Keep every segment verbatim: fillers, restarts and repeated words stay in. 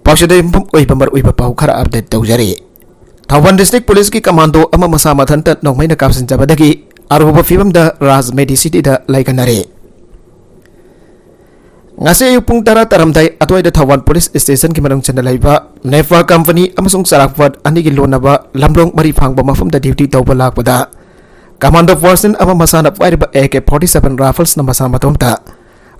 ꯄꯥꯎꯁꯤꯗ ꯌꯨꯝꯐꯝ ꯑꯣꯏꯕ ꯃꯔꯨꯑꯣꯏꯕ ꯄꯥꯎ ꯈꯔ ꯑꯞꯗꯦꯠ ꯇꯧꯖꯔꯤ꯫ ꯊꯧꯕꯥꯜ ꯗꯤꯁꯇ꯭ꯔꯤꯛ ꯄꯨꯂꯤꯁꯀꯤ ꯀꯃꯥꯟꯗꯣ ꯑꯃ ꯃꯁꯥ ꯃꯊꯟꯇ ꯅꯣꯡꯃꯩꯅ ꯀꯥꯞꯁꯤꯟꯖꯕꯗꯒꯤ ꯑꯔꯨꯕ ꯐꯤꯕꯝꯗ ꯔꯥꯖ ꯃꯦꯗꯤꯁꯤꯇꯤꯗ ꯂꯩꯈꯟꯅꯔꯦ꯫ ꯉꯁꯤ ꯑꯌꯨꯛ ꯄꯨꯡ ꯇꯔꯥ ꯇꯥꯔꯝꯗꯥꯏ ꯑꯗꯨꯋꯥꯏꯗ ꯊꯧꯕꯥꯜ ꯄꯨꯂꯤꯁ ꯁ꯭ꯇꯦꯁꯟꯒꯤ ꯃꯅꯨꯡ ꯆꯟꯅ ꯂꯩꯕ ꯅꯦꯐꯥ ꯀꯝꯄꯅꯤ ꯑꯃꯁꯨꯡ ꯆꯔꯥꯛꯄꯥꯠ ꯑꯅꯤꯒꯤ ꯂꯣꯟꯅꯕ ꯂꯝꯂꯣꯡ ꯃꯔꯤ ꯐꯥꯡꯕ ꯃꯐꯝꯗ ꯗ꯭ꯌꯨꯇꯤ ꯇꯧꯕ ꯂꯥꯛꯄꯗ ꯀꯃꯥꯟꯗꯣ ꯄꯥꯔꯁꯟ ꯑꯃ ꯃꯁꯥꯅ ꯄꯥꯏꯔꯤꯕ ꯑꯦ ꯀꯦ ꯐꯣꯔꯇꯤ ꯁꯚꯦꯟ ꯔꯥꯏꯐꯜꯁꯅ ꯃꯁꯥ ꯃꯇꯣꯝꯇ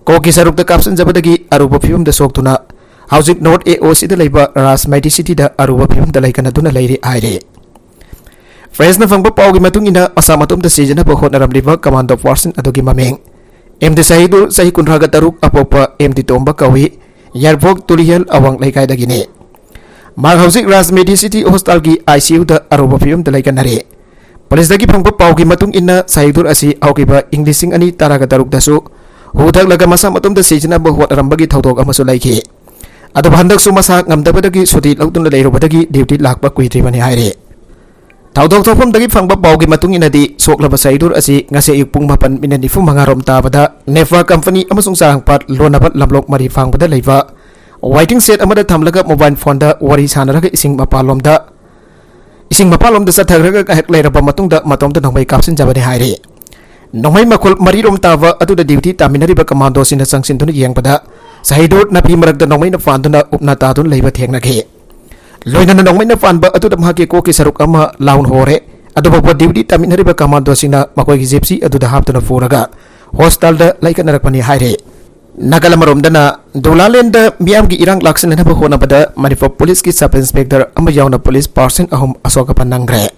ꯀꯣꯛꯀꯤ ꯁꯔꯨꯛꯇ ꯀꯥꯞꯁꯤꯟꯖꯕꯗꯒꯤ ꯑꯔꯨꯕ ꯐꯤꯕꯝꯗ ꯁꯣꯛꯇꯨꯅ ꯍꯧꯖꯤꯛ ꯅꯣꯔꯠ ꯑꯦ ꯑꯣ ꯁꯤꯗ ꯂꯩꯕ ꯔꯥꯖ ꯃꯦꯗꯤꯁꯤꯇꯤꯗ ꯑꯔꯨꯕ ꯐꯤꯕꯝꯗ ꯂꯩꯀꯟꯅꯗꯨꯅ ꯂꯩꯔꯤ ꯍꯥꯏꯔꯤ꯫ ꯄ꯭ꯔꯦꯁꯅ ꯐꯪꯕ ꯄꯥꯎꯒꯤ ꯃꯇꯨꯡ ꯏꯟꯅ ꯃꯁꯥ ꯃꯇꯣꯝꯇ ꯁꯤꯖꯤꯟꯅꯕ ꯍꯣꯠꯅꯔꯝꯂꯤꯕ ꯀꯃꯥꯟꯗꯣ ꯄꯥꯔꯁꯟ ꯑꯗꯨꯒꯤ ꯃꯃꯤꯡ ꯑꯦꯝ ꯗꯤ ꯁꯍꯤꯗꯨꯔ, ꯆꯍꯤ ꯀꯨꯟꯊ꯭ꯔꯥꯒ ꯇꯔꯨꯛ, ꯑꯄꯣꯛꯄ ꯑꯦꯝ ꯗꯤ ꯇꯣꯝꯕ ꯀꯧꯏ꯫ ꯌꯥꯏꯔꯤꯄꯣꯛ ꯇꯨꯂꯤꯍꯦꯜ ꯑꯋꯥꯡ ꯂꯩꯀꯥꯏꯗꯒꯤꯅꯤ꯫ ꯃꯍꯥꯛ ꯍꯧꯖꯤꯛ ꯔꯥꯖ ꯃꯦꯗꯤꯁꯤꯇꯤ ꯍꯣꯁꯄꯤꯇꯥꯜꯒꯤ ꯑꯥꯏ ꯁꯤ ꯌꯨꯗ ꯑꯔꯨꯕ ꯐꯤꯕꯝꯗ ꯂꯩꯀꯟꯅꯔꯤ꯫ ꯄꯨꯂꯤꯁꯇꯒꯤ ꯐꯪꯕ ꯄꯥꯎꯒꯤ ꯃꯇꯨꯡ ꯏꯟꯅ ꯁꯍꯤꯗꯨꯔ ꯑꯁꯤ ꯍꯧꯈꯤꯕ ꯏꯪ ꯂꯤꯁꯤꯡ ꯑꯅꯤ ꯇꯔꯥꯒ ꯇꯔꯨꯛꯇꯁꯨ ꯍꯨ ꯊꯛꯂꯒ ꯃꯁꯥ ꯃꯇꯣꯝꯇ ꯁꯤꯖꯤꯟꯅꯕ ꯍꯣꯠꯅꯔꯝꯕꯒꯤ ꯊꯧꯗꯣꯛ ꯑꯃꯁꯨ ꯂꯩꯈꯤ꯫ ꯑꯗꯨꯕꯨ ꯍꯟꯗꯛꯁꯨ ꯃꯁꯥ ꯉꯝꯗꯕꯗꯒꯤ ꯁꯨꯇꯤ ꯂꯧꯗꯨꯅ ꯂꯩꯔꯨꯕꯗꯒꯤ ꯗ꯭ꯌꯨꯇꯤ ꯂꯥꯛꯄ ꯀꯨꯏꯗ꯭ꯔꯤꯕꯅꯤ ꯍꯥꯏꯔꯤ꯫ ꯊꯧꯗꯣꯛ ꯊꯣꯛꯐꯝꯗꯒꯤ ꯐꯪꯕ ꯄꯥꯎꯒꯤ ꯃꯇꯨꯡ ꯏꯟꯅꯗꯤ ꯁꯣꯛꯂꯕ ꯁꯍꯤꯗꯨꯔ ꯑꯁꯤ ꯉꯁꯤ ꯑꯌꯨꯛ ꯄꯨꯡ ꯃꯥꯄꯟ ꯃꯤꯅꯠ ꯅꯤꯐꯨ ꯃꯉꯥ ꯔꯣꯝ ꯇꯥꯕꯗ ꯅꯦꯐꯥ ꯀꯝꯄꯅꯤ ꯑꯃꯁꯨꯡ ꯆꯥꯔꯥꯡꯄꯥꯠ ꯂꯣꯟꯅꯕ ꯂꯝꯂꯣꯛ ꯃꯔꯤ ꯐꯥꯡꯕꯗ ꯂꯩꯕ ꯋꯥꯏꯇꯤꯡ ꯁꯦꯠ ꯑꯃꯗ ꯊꯝꯂꯒ ꯃꯣꯕꯥꯏꯜ ꯐꯣꯟꯗ ꯋꯥꯔꯤ ꯁꯥꯟꯅꯔꯒ ꯏꯁꯤꯡ ꯃꯄꯥꯟꯂꯣꯝꯗ ꯏꯁꯤꯡ ꯃꯄꯥꯟꯂꯣꯝꯗ ꯆꯠꯊꯈ꯭ꯔꯒ ꯉꯥꯏꯍꯥꯛ ꯂꯩꯔꯕ ꯃꯇꯨꯡꯗ ꯃꯇꯣꯝꯇ ꯅꯣꯡꯃꯩ ꯀꯥꯞꯁꯤꯟꯖꯕꯅꯤ ꯍꯥꯏꯔꯤ꯫ ꯅꯣꯡꯃꯩ ꯃꯈꯣꯜ ꯃꯔꯤꯔꯣꯝ ꯇꯥꯕ ꯑꯗꯨꯗ ꯗ꯭ꯌꯨꯇꯤ ꯇꯥꯃꯤꯟꯅꯔꯤꯕ ꯀꯃꯥꯟꯗꯣꯁꯤꯡꯅ ꯆꯪꯁꯤꯟꯗꯨꯅ ꯌꯦꯡꯕꯗ ꯁꯍꯤꯗꯨꯔ ꯅꯥꯄꯤ ꯃꯔꯛꯇ ꯅꯣꯡꯃꯩꯅ ꯐꯥꯟꯗꯨꯅ ꯎꯞꯅ ꯇꯥꯗꯨꯅ ꯂꯩꯕ ꯊꯦꯡꯅꯈꯤ꯫ ꯂꯣꯏꯅꯅ ꯅꯣꯡꯃꯩꯅ ꯐꯥꯟꯕ ꯑꯗꯨꯗ ꯃꯍꯥꯛꯀꯤ ꯀꯣꯛꯀꯤ ꯁꯔꯨꯛ ꯑꯃ ꯂꯥꯎꯅ ꯍꯣꯔꯦ꯫ ꯑꯗꯨꯐꯥꯎꯕ ꯗ꯭ꯌꯨꯇꯤ ꯇꯥꯃꯤꯟꯅꯔꯤꯕ ꯀꯃꯥꯟꯗꯣꯁꯤꯡꯅ ꯃꯈꯣꯏꯒꯤ ꯖꯤꯞꯁꯤ ꯑꯗꯨꯗ ꯍꯥꯞꯇꯨꯅ ꯄꯨꯔꯒ ꯍꯣꯁꯄꯤꯇꯥꯜꯗ ꯂꯩꯈꯠꯅꯔꯛꯄꯅꯤ ꯍꯥꯏꯔꯤ꯫ ꯅꯥꯀꯜ ꯑꯃꯔꯣꯝꯗꯅ ꯗꯣꯂꯥꯂꯦꯟꯗ ꯃꯤꯌꯥꯝꯒꯤ ꯏꯔꯥꯡ ꯂꯥꯛꯁꯤꯟꯅꯅꯕ ꯍꯣꯠꯅꯕꯗ ꯃꯅꯤꯄꯨꯔ ꯄꯨꯂꯤꯁꯀꯤ ꯁꯕ ꯏꯟꯁꯄꯦꯛꯇꯔ ꯑꯃ ꯌꯥꯎꯅ ꯄꯨꯂꯤꯁ ꯄꯥꯔꯁꯟ ꯑꯍꯨꯝ ꯑꯁꯣꯛ ꯑꯄꯟ ꯅꯪꯈ꯭ꯔꯦ꯫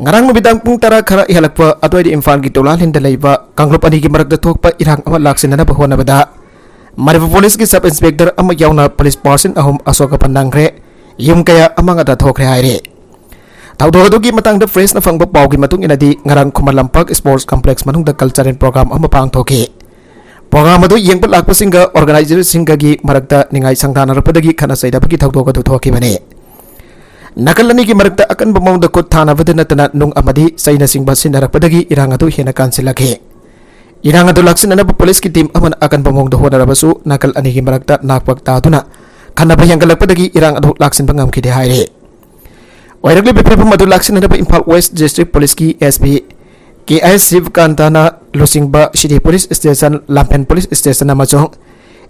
ꯉꯔꯥꯡ ꯅꯨꯃꯤꯗꯥꯡ ꯄꯨꯡ ꯇꯔꯥ ꯈꯔ ꯍꯦꯜꯂꯛꯄ ꯑꯗꯨꯋꯥꯏꯗ ꯏꯝꯐꯥꯜꯒꯤ ꯗꯣꯂꯥꯂꯦꯟꯗ ꯂꯩꯕ ꯀꯥꯡꯂꯨꯞ ꯑꯅꯤꯒꯤ ꯃꯔꯛꯇ ꯊꯣꯛꯄ ꯏꯔꯥꯡ ꯑꯃ ꯂꯥꯛꯁꯤꯟꯅꯅꯕ ꯍꯣꯠꯅꯕꯗ ꯃꯅꯤꯄꯨꯔ ꯄꯨꯂꯤꯁꯀꯤ ꯁꯕ ꯏꯟꯁꯄꯦꯛꯇꯔ ꯑꯃ ꯌꯥꯎꯅ ꯄꯨꯂꯤꯁ ꯄꯥꯔꯁꯟ ꯑꯍꯨꯝ ꯑꯁꯣꯛ ꯑꯄꯟ ꯅꯪꯈ꯭ꯔꯦ꯫ ꯌꯨꯝ ꯀꯌꯥ ꯑꯃꯥꯡ ꯑꯇꯥ ꯊꯣꯛꯈ꯭ꯔꯦ ꯍꯥꯏꯔꯦ꯫ ꯊꯧꯗꯣꯛ ꯑꯗꯨꯒꯤ ꯃꯇꯥꯡꯗ ꯄ꯭ꯔꯦꯁꯅ ꯐꯪꯕ ꯄꯥꯎꯒꯤ ꯃꯇꯨꯡ ꯏꯟꯅꯗꯤ ꯉꯔꯥꯡ ꯈꯨꯃꯟ ꯂꯝꯄꯥꯛ ꯁ꯭ꯄꯣꯔꯠꯁ ꯀꯝꯄ꯭ꯂꯦꯛꯁ ꯃꯅꯨꯡꯗ ꯀꯜꯆꯔꯦꯜ ꯄ꯭ꯔꯣꯒ꯭ꯔꯥꯝ ꯑꯃ ꯄꯥꯡꯊꯣꯛꯈꯤ꯫ ꯄ꯭ꯔꯣꯒ꯭ꯔꯥꯝ ꯑꯗꯨ ꯌꯦꯡꯕ ꯂꯥꯛꯄꯁꯤꯡꯒ ꯑꯣꯔꯒꯅꯥꯏꯖꯔꯁꯤꯡꯒꯒꯤ ꯃꯔꯛꯇ ꯅꯤꯡꯉꯥꯏ ꯁꯪꯗꯥꯅꯔꯛꯄꯗꯒꯤ ꯈꯠꯅ ꯆꯩꯅꯕꯒꯤ ꯊꯧꯗꯣꯛ ꯑꯗꯨ ꯊꯣꯛꯈꯤꯕꯅꯤ꯫ ꯅꯥꯀꯜ ꯑꯅꯤꯒꯤ ꯃꯔꯛꯇ ꯑꯀꯟꯕ ꯃꯑꯣꯡꯗ ꯈꯨꯠ ꯊꯥꯅꯕꯗ ꯅꯠꯇꯅ ꯅꯨꯡ ꯑꯃꯗꯤ ꯆꯩꯅꯆꯤꯡꯕ ꯁꯤꯖꯤꯟꯅꯔꯛꯄꯗꯒꯤ ꯏꯔꯥꯡ ꯑꯗꯨ ꯍꯦꯟꯅ ꯀꯥꯟꯁꯤꯜꯂꯛꯈꯤ꯫ ꯏꯔꯥꯡ ꯑꯗꯨ ꯂꯥꯛꯁꯤꯟꯅꯅꯕ ꯄꯨꯂꯤꯁꯀꯤ ꯇꯤꯝ ꯑꯃꯅ ꯑꯀꯟꯕ ꯃꯑꯣꯡꯗ ꯍꯣꯠꯅꯔꯕꯁꯨ ꯅꯥꯀꯜ ꯑꯅꯤꯒꯤ ꯃꯔꯛꯇ ꯅꯥꯛꯄꯛ ꯇꯥꯗꯨꯅ ꯈꯟꯅꯕ ꯍꯦꯟꯒꯠꯂꯛꯄꯗꯒꯤ ꯏꯔꯥꯡ ꯑꯗꯨ ꯂꯥꯛꯁꯤꯟꯕ ꯉꯝꯈꯤꯗꯦ ꯍꯥꯏꯔꯤ꯫ ꯑꯣꯏꯔꯛꯂꯤꯕ ꯐꯤꯕꯝ ꯑꯗꯨ ꯂꯥꯛꯁꯤꯟꯅꯅꯕ ꯏꯝꯐꯥꯜ ꯋꯦꯁ ꯗꯤꯁꯇ꯭ꯔꯤꯛ ꯄꯨꯂꯤꯁꯀꯤ ꯑꯦꯁ ꯄꯤ ꯀꯦ ꯑꯥꯏ ꯁꯤꯕꯀꯥꯟꯇꯅ ꯂꯨꯆꯤꯡꯕ city police station, Lamphel police station ꯑꯃꯁꯨꯡ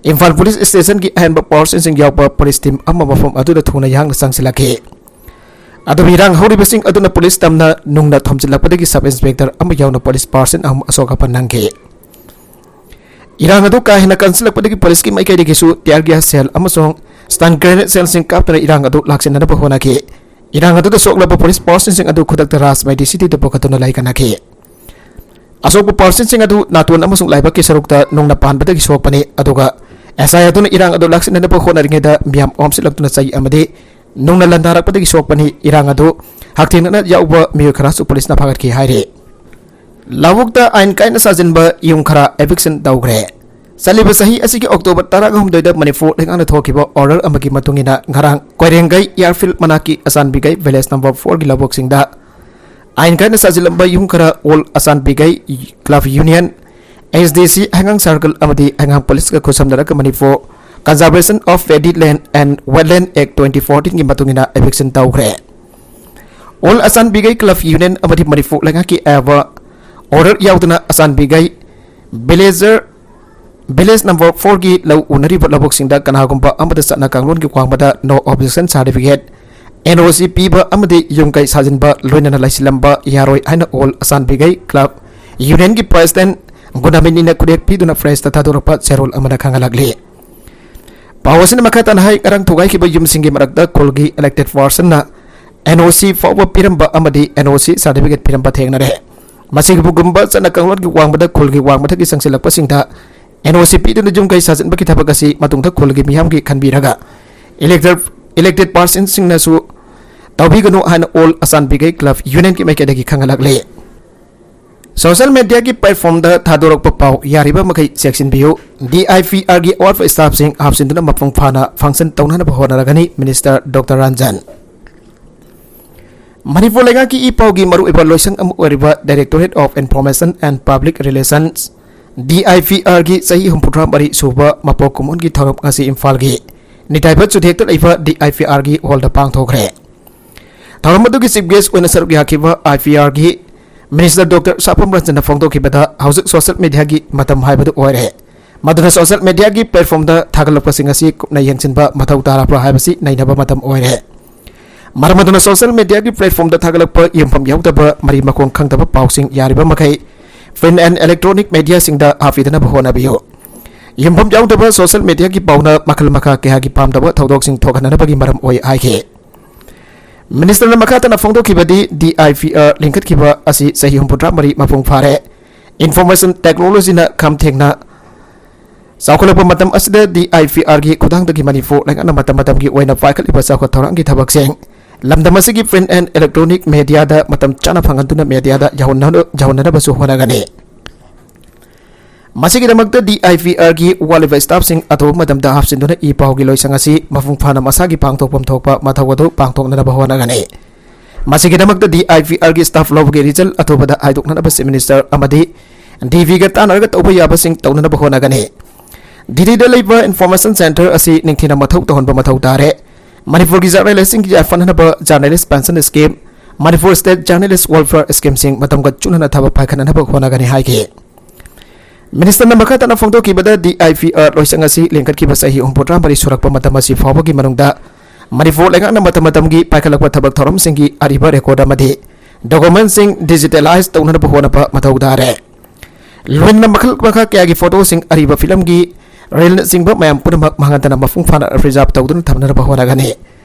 ꯏꯝꯐꯥꯜ ꯄꯨꯂꯤꯁ ꯁ꯭ꯇꯦꯁꯟꯒꯤ ꯑꯍꯦꯟꯕ ꯄꯥꯋꯔꯁꯟꯁꯤꯡ ꯌꯥꯎꯕ ꯄꯨꯂꯤꯁ ꯇꯤꯝ ꯑꯃ ꯃꯐꯝ ꯑꯗꯨꯗ ꯊꯨꯅ ꯌꯥꯡꯅ ꯆꯪꯁꯤꯜꯂꯛꯈꯤ꯫ ꯑꯗꯨꯕꯨ ꯏꯔꯥꯡ ꯍꯧꯔꯤꯕꯁꯤꯡ ꯑꯗꯨꯅ ꯄꯨꯂꯤꯁ ꯇꯝꯅ ꯅꯨꯡꯅ ꯊꯣꯝꯖꯤꯜꯂꯛꯄꯗꯒꯤ ꯁꯕ ꯏꯟꯁꯄꯦꯛꯇꯔ ꯑꯃ ꯌꯥꯎꯅ ꯄꯨꯂꯤꯁ ꯄꯥꯔꯁꯟ ꯑꯍꯨꯝ ꯑꯁꯣꯛ ꯑꯄꯟ ꯅꯪꯈꯤ꯫ ꯏꯔꯥꯡ ꯑꯗꯨ ꯀꯥ ꯍꯦꯟꯅ ꯀꯟꯁꯤꯜꯂꯛꯄꯗꯒꯤ ꯄꯨꯂꯤꯁꯀꯤ ꯃꯥꯏꯀꯩꯗꯒꯤꯁꯨ tear gas shell ꯑꯃꯁꯨꯡ stun grenade shellꯁꯤꯡ ꯀꯥꯞꯇꯨꯅ ꯏꯔꯥꯡ ꯑꯗꯨ ꯂꯥꯛꯁꯤꯟꯅꯅꯕ ꯍꯣꯠꯅꯈꯤ꯫ ꯏꯔꯥꯡ ꯑꯗꯨꯗ ꯁꯣꯛꯂꯕ ꯄꯨꯂꯤꯁ ꯄꯥꯔꯁꯟꯁꯤꯡ ꯑꯗꯨ ꯈꯨꯗꯛꯇ ꯔꯥꯖ ꯃꯩꯇꯩ ꯁꯤꯇꯤꯗ ꯄꯨꯈꯠꯇꯨꯅ ꯂꯩꯀꯠꯅꯈꯤ꯫ ꯑꯁꯣꯛꯄ ꯄꯥꯔꯁꯟꯁꯤꯡ ꯑꯗꯨ ꯅꯥꯇꯣꯟ ꯑꯃꯁꯨꯡ ꯂꯥꯏꯕꯛꯀꯤ ꯁꯔꯨꯛꯇ ꯅꯨꯡꯅ ꯄꯥꯟꯕꯗꯒꯤ ꯁꯣꯛꯄꯅꯤ, ꯑꯗꯨꯒ ꯑꯦꯁ ꯑꯥꯏ ꯑꯗꯨꯅ ꯏꯔꯥꯡ ꯑꯗꯨ ꯂꯥꯛꯁꯤꯟꯅꯅꯕ ꯍꯣꯠꯅꯔꯤꯉꯩꯗ ꯃꯤꯌꯥꯝ ꯑꯣꯝꯁꯤꯜꯂꯛꯇꯨꯅ ꯆꯩ ꯑꯃꯗꯤ ꯅꯨꯡꯅ ꯂꯟꯗꯥꯔꯛꯄꯗꯒꯤ ꯁꯣꯛꯄꯅꯤ꯫ ꯏꯔꯥꯡ ꯑꯗꯨ ꯍꯛꯊꯦꯡꯅꯅ ꯌꯥꯎꯕ ꯃꯤꯑꯣꯏ ꯈꯔꯁꯨ ꯄꯨꯂꯤꯁꯅ ꯐꯥꯒꯠꯈꯤ ꯍꯥꯏꯔꯤ꯫ ꯂꯧꯕꯨꯛꯇ ꯑꯥꯏꯟ ꯀꯥꯏꯅ ꯁꯥꯖꯤꯟꯕ ꯌꯨꯝ ꯈꯔ eviction ꯇꯧꯈ꯭ꯔꯦ꯫ ꯆꯠꯂꯤꯕ ꯆꯍꯤ ꯑꯁꯤꯒꯤ ꯑꯣꯛꯇꯣꯕꯔ ꯇꯔꯥꯍꯨꯝꯗꯣꯏꯗ ꯃꯅꯤꯄꯨꯔ ꯂꯩꯉꯥꯛꯅ ꯊꯣꯛꯈꯤꯕ order ꯑꯃꯒꯤ ꯃꯇꯨꯡ ꯏꯟꯅ ꯉꯔꯥꯡ ꯀꯣꯏꯔꯦꯡꯒꯩ airfield ꯃꯅꯥꯛꯀꯤ ꯑꯆꯥꯟꯕꯤꯒꯩ village number fourꯒꯤ ꯂꯧꯕꯨꯛꯁꯤꯡꯗ ꯑꯥꯏꯟ ꯀꯥꯏꯅ ꯁꯥꯖꯤꯜꯂꯝꯕ ꯌꯨꯝ ꯈꯔ All ꯑꯆꯥꯟꯕꯤꯒꯩ Club Union, H D C ꯍꯩꯉꯥꯡ circle ꯑꯃꯗꯤ ꯍꯩꯉꯥꯡ ꯄꯨꯂꯤꯁꯀ ꯈꯨꯠꯁꯝꯅꯔꯒ Manipur Conservation of Paddy Land and Wetland Act twenty fourteenꯒꯤ ꯃꯇꯨꯡ ꯏꯟꯅ eviction ꯇꯧꯈ꯭ꯔꯦ꯫ All ꯑꯆꯥꯟꯕꯤꯒꯩ Club Union ꯑꯃꯗꯤ ꯃꯅꯤꯄꯨꯔ ꯂꯩꯉꯥꯛꯀꯤ ꯑꯌꯥꯕ order ꯌꯥꯎꯗꯅ ꯑꯆꯥꯟꯕꯤꯒꯩ villager, village number fourꯒꯤ ꯂꯧ ꯎꯅꯔꯤꯕ ꯂꯧꯕꯨꯛꯁꯤꯡꯗ ꯀꯅꯥꯒꯨꯝꯕ ꯑꯃꯗ ꯆꯠꯅ ꯀꯥꯡꯂꯣꯟꯒꯤ ꯋꯥꯡꯃꯗ no objection certificate, N O C ꯄꯤꯕ ꯑꯃꯗꯤ ꯌꯨꯝ ꯀꯩ ꯁꯥꯖꯤꯟꯕ ꯂꯣꯏꯅꯅ ꯂꯩꯁꯤꯜꯂꯝꯕ ꯌꯥꯔꯣꯏ ꯍꯥꯏꯅ All ꯑꯆꯥꯟꯕꯤꯒꯩ Club Unionꯒꯤ President ꯒꯨꯅꯥꯃꯤꯅꯤꯅ ꯈꯨꯗꯦꯛ ꯄꯤꯗꯨꯅ pressꯇ ꯊꯥꯗꯣꯔꯛꯄ ꯆꯦꯔꯣꯜ ꯑꯃꯅ ꯈꯪꯍꯜꯂꯛꯂꯤ꯫ ꯄꯥꯎ ꯑꯁꯤꯅ ꯃꯈꯥ ꯇꯥꯅ ꯍꯥꯏ, ꯉꯔꯥꯡ ꯊꯨꯒꯥꯏꯈꯤꯕ ꯌꯨꯝꯁꯤꯡꯒꯤ ꯃꯔꯛꯇ ꯈꯨꯜꯒꯤ elected personꯅ N O C ꯐꯥꯎꯕ ꯄꯤꯔꯝꯕ ꯑꯃꯗꯤ N O C certificate ꯄꯤꯔꯝꯕ ꯊꯦꯡꯅꯔꯦ꯫ ꯃꯁꯤꯒꯨꯝꯕ ꯆꯠꯅ ꯀꯥꯡꯂꯣꯟꯒꯤ ꯋꯥꯡꯃꯗ ꯈꯨꯜꯒꯤ ꯋꯥꯡꯃꯗꯒꯤ ꯆꯪꯁꯤꯜꯂꯛꯄꯁꯤꯡꯗ N O C ꯄꯤꯗꯨꯅ ꯌꯨꯝ ꯀꯩ ꯁꯥꯖꯤꯟꯕꯒꯤ ꯊꯕꯛ ꯑꯁꯤ ꯃꯇꯨꯡꯗ ꯈꯨꯜꯒꯤ ꯃꯤꯌꯥꯝꯒꯤ ꯈꯟꯕꯤꯔꯒ elected, elected personꯁꯤꯡꯅꯁꯨ ꯇꯧꯕꯤꯒꯅꯨ ꯍꯥꯏꯅ All ꯑꯆꯥꯟꯕꯤꯒꯩ Club Unionꯒꯤ ꯃꯥꯏꯀꯩꯗꯒꯤ ꯈꯪꯍꯜꯂꯛꯂꯤ꯫ Social mediaꯒꯤ platformꯗ ꯊꯥꯗꯣꯔꯛꯄ ꯄꯥꯎ ꯌꯥꯔꯤꯕ ꯃꯈꯩ ꯆꯦꯛꯁꯤꯟꯕꯤꯌꯨ꯫ D I P Rꯒꯤ ꯑꯋꯥꯠꯄ staffꯁꯤꯡ ꯍꯥꯞꯆꯤꯟꯗꯨꯅ ꯃꯄꯨꯡ ꯐꯥꯅ function ꯇꯧꯅꯅꯕ ꯍꯣꯠꯅꯔꯒꯅꯤ, Minister Doctor ꯔꯟꯖꯟ꯫ ꯃꯅꯤꯄꯨꯔ ꯂꯩꯉꯥꯛꯀꯤ ꯏ ꯄꯥꯎꯒꯤ ꯃꯔꯨꯑꯣꯏꯕ ꯂꯣꯏꯁꯪ ꯑꯃ ꯑꯣꯏꯔꯤꯕ Directorate of Information and Public Relations DIPRꯒꯤ ꯆꯍꯤ ꯍꯨꯝꯐꯨꯇꯔꯥ ꯃꯔꯤ ꯁꯨꯕ ꯃꯄꯣꯛ ꯀꯨꯝꯑꯣꯟꯒꯤ ꯊꯧꯔꯝ ꯉꯁꯤ ꯏꯝꯐꯥꯜꯒꯤ ꯅꯤꯇꯥꯏꯕꯠ ꯆꯨꯊꯦꯛꯇ ꯂꯩꯕ DIPRꯒꯤ ꯍꯣꯜꯗ ꯄꯥꯡꯊꯣꯛꯈ꯭ꯔꯦ꯫ ꯊꯧꯔꯝ ꯑꯗꯨꯒꯤ ꯆꯤꯐ ꯒꯦꯁ ꯑꯣꯏꯅ ꯁꯔꯨꯛ ꯌꯥꯈꯤꯕ IPRꯒꯤ ꯃꯤꯅꯤꯁꯇꯔ ꯗꯣꯛꯇꯔ ꯁꯥꯐꯝ ꯔꯟꯖꯟꯅ ꯐꯣꯡꯗꯣꯛꯈꯤꯕꯗ, ꯍꯧꯖꯤꯛ ꯁꯣꯁꯤꯌꯦꯜ ꯃꯤꯗꯤꯌꯥꯒꯤ ꯃꯇꯝ ꯍꯥꯏꯕꯗꯨ ꯑꯣꯏꯔꯦ꯫ ꯃꯗꯨꯅ ꯁꯣꯁꯤꯌꯦꯜ ꯃꯤꯗꯤꯌꯥꯒꯤ ꯄ꯭ꯂꯦꯠꯐꯣꯝꯗ ꯊꯥꯒꯠꯂꯛꯄꯁꯤꯡ ꯑꯁꯤ ꯀꯨꯞꯅ ꯌꯦꯡꯁꯤꯟꯕ ꯃꯊꯧ ꯇꯥꯔꯕ꯭ꯔꯥ ꯍꯥꯏꯕꯁꯤ ꯅꯩꯅꯕ ꯃꯇꯝ ꯑꯣꯏꯔꯦ꯫ ꯃꯔꯝ ꯑꯗꯨꯅ ꯁꯣꯁꯤꯌꯦꯜ ꯃꯤꯗꯤꯌꯥꯒꯤ ꯄ꯭ꯂꯦꯠꯐꯣꯝꯗ ꯊꯥꯒꯠꯂꯛꯄ ꯌꯨꯝꯐꯝ ꯌꯥꯎꯗꯕ ꯃꯔꯤ ꯃꯈꯣꯡ ꯈꯪꯗꯕ ꯄꯥꯎꯁꯤꯡ ꯌꯥꯔꯤꯕ ꯃꯈꯩ ꯄ꯭ꯔꯤꯟꯠ ꯑꯦꯟ ꯏꯂꯦꯛꯇ꯭ꯔꯣꯅꯤꯛ ꯃꯤꯗꯤꯌꯥꯁꯤꯡꯗ ꯍꯥꯞꯄꯤꯗꯅꯕ ꯍꯣꯠꯅꯕꯤꯌꯨ꯫ ꯌꯨꯝꯐꯝ ꯌꯥꯎꯗꯕ ꯁꯣꯁꯤꯌꯦꯜ ꯃꯤꯗꯤꯌꯥꯒꯤ ꯄꯥꯎꯅ ꯃꯈꯜ ꯃꯈꯥ ꯀꯌꯥꯒꯤ ꯄꯥꯝꯗꯕ ꯊꯧꯗꯣꯛꯁꯤꯡ ꯊꯣꯛꯍꯟꯅꯅꯕꯒꯤ ꯃꯔꯝ ꯑꯣꯏ ꯍꯥꯏꯈꯤ꯫ ꯃꯤꯅꯤꯁꯇꯔꯅ ꯃꯈꯥ ꯇꯥꯅ ꯐꯣꯡꯗꯣꯛꯈꯤꯕꯗꯤ, DIPR ꯂꯤꯡꯈꯠꯈꯤꯕ ꯑꯁꯤ ꯆꯍꯤ ꯍꯨꯝꯐꯨꯇꯔꯥ ꯃꯔꯤ ꯃꯄꯨꯡ ꯐꯥꯔꯦ꯫ ꯏꯟꯐꯣꯔꯃꯦꯁꯟ ꯇꯦꯛꯅꯣꯂꯣꯖꯤꯅ ꯈꯝ ꯊꯦꯡꯅ ꯆꯥꯎꯈꯠꯂꯛꯄ ꯃꯇꯝ ꯑꯁꯤꯗ DIPRꯒꯤ ꯈꯨꯊꯥꯡꯗꯒꯤ ꯃꯅꯤꯄꯨꯔ ꯂꯩꯉꯥꯛꯅ ꯃꯇꯝ ꯃꯇꯝꯒꯤ ꯑꯣꯏꯅ ꯄꯥꯏꯈꯠꯂꯤꯕ ꯆꯥꯎꯈꯠ ꯊꯧꯔꯥꯡꯒꯤ ꯊꯕꯛꯁꯤꯡ ꯂꯝꯗꯝ ꯑꯁꯤꯒꯤ ꯄ꯭ꯔꯤꯟꯠ ꯑꯦꯟ ꯏꯂꯦꯛꯇ꯭ꯔꯣꯅꯤꯛ ꯃꯤꯗꯤꯌꯥꯗ ꯃꯇꯝ ꯆꯥꯅ ꯐꯪꯍꯟꯗꯨꯅ ꯃꯤꯗꯤꯌꯥꯗ ꯌꯧꯍꯟꯅ-, ꯌꯧꯍꯟꯅꯅꯕꯁꯨ ꯍꯣꯠꯅꯒꯅꯤ꯫ ꯃꯁꯤꯒꯤꯗꯃꯛꯇ DIPRꯒꯤ ꯋꯥꯠꯂꯤꯕ ꯁ꯭ꯇꯥꯐꯁꯤꯡ ꯑꯊꯨꯕ ꯃꯇꯝꯗ ꯍꯥꯞꯆꯤꯟꯗꯨꯅ ꯏ ꯄꯥꯎꯒꯤ ꯂꯣꯏꯁꯪ ꯑꯁꯤ ꯃꯄꯨꯡ ꯐꯥꯅ ꯃꯁꯥꯒꯤ ꯄꯥꯡꯊꯣꯛꯐꯝ ꯊꯣꯛꯄ ꯃꯊꯧ ꯑꯗꯨ ꯄꯥꯡꯊꯣꯛꯅꯅꯕ ꯍꯣꯠꯅꯒꯅꯤ꯫ ꯃꯁꯤꯒꯤꯗꯃꯛꯇ DIPRꯒꯤ ꯁ꯭ꯇꯥꯐ ꯂꯧꯕꯒꯤ ꯔꯤꯖꯜ ꯑꯊꯨꯕꯗ ꯍꯥꯏꯗꯣꯛꯅꯅꯕ ꯆꯤꯐ ꯃꯤꯅꯤꯁꯇꯔ ꯑꯃꯗꯤ DVꯒ ꯇꯥꯟꯅꯔꯒ ꯇꯧꯕ ꯌꯥꯕꯁꯤꯡ ꯇꯧꯅꯅꯕ ꯍꯣꯠꯅꯒꯅꯤ꯫ ꯗꯤꯜꯂꯤꯗ ꯂꯩꯕ ꯏꯟꯐꯣꯔꯃꯦꯁꯟ ꯁꯦꯟꯇꯔ ꯑꯁꯤ ꯅꯤꯡꯊꯤꯅ ꯃꯊꯧ ꯇꯧꯍꯟꯕ ꯃꯊꯧ ꯇꯥꯔꯦ꯫ ꯃꯅꯤꯄꯨꯔꯒꯤ ꯖꯔꯅꯦꯂꯤꯁꯁꯤꯡꯒꯤ ꯌꯥꯏꯐꯅꯅꯕ journalist pension scheme, Manipur state journalist welfare ꯁ꯭ꯀꯤꯝꯁꯤꯡ ꯃꯇꯝꯒ ꯆꯨꯅꯅ ꯊꯕꯛ ꯄꯥꯏꯈꯠꯅꯅꯕ ꯍꯣꯠꯅꯒꯅꯤ ꯍꯥꯏꯈꯤ꯫ ꯃꯤꯅꯤꯁꯇꯔꯅ ꯃꯈꯥ ꯇꯥꯅ ꯐꯣꯡꯗꯣꯛꯈꯤꯕꯗ, DIPR ꯂꯣꯏꯁꯪ ꯑꯁꯤ ꯂꯤꯡꯈꯠꯈꯤꯕ ꯆꯍꯤ ꯍꯨꯝꯐꯨꯇꯔꯥ ꯃꯔꯤ ꯁꯨꯔꯛꯄ ꯃꯇꯝ ꯑꯁꯤ ꯐꯥꯎꯕꯒꯤ ꯃꯅꯨꯡꯗ ꯃꯅꯤꯄꯨꯔ ꯂꯩꯉꯥꯛꯅ ꯃꯇꯝ ꯃꯇꯝꯒꯤ ꯄꯥꯏꯈꯠꯂꯛꯄ ꯊꯕꯛ ꯊꯧꯔꯝꯁꯤꯡꯒꯤ ꯑꯔꯤꯕ ꯔꯦꯀꯣꯔꯗ ꯑꯃꯗꯤ ꯗꯣꯀꯨꯃꯦꯟꯠꯁꯤꯡ ꯗꯤꯖꯤꯇꯦꯂꯥꯏꯖ ꯇꯧꯅꯅꯕ ꯍꯣꯠꯅꯕ ꯃꯊꯧ ꯇꯥꯔꯦ꯫ ꯂꯣꯏꯅꯅ ꯃꯈꯜ ꯃꯈꯥ ꯀꯌꯥꯒꯤ ꯐꯣꯇꯣꯁꯤꯡ, ꯑꯔꯤꯕ ꯐꯤꯂꯝꯒꯤ ꯔꯤꯜꯅꯆꯤꯡꯕ ꯃꯌꯥꯝ ꯄꯨꯝꯅꯃꯛ ꯃꯥꯡꯍꯟꯗꯅ ꯃꯄꯨꯡ ꯐꯥꯅ ꯄ꯭ꯔꯤꯖꯥꯔꯚ ꯇꯧꯗꯨꯅ ꯊꯝꯅꯅꯕ ꯍꯣꯠꯅꯒꯅꯤ꯫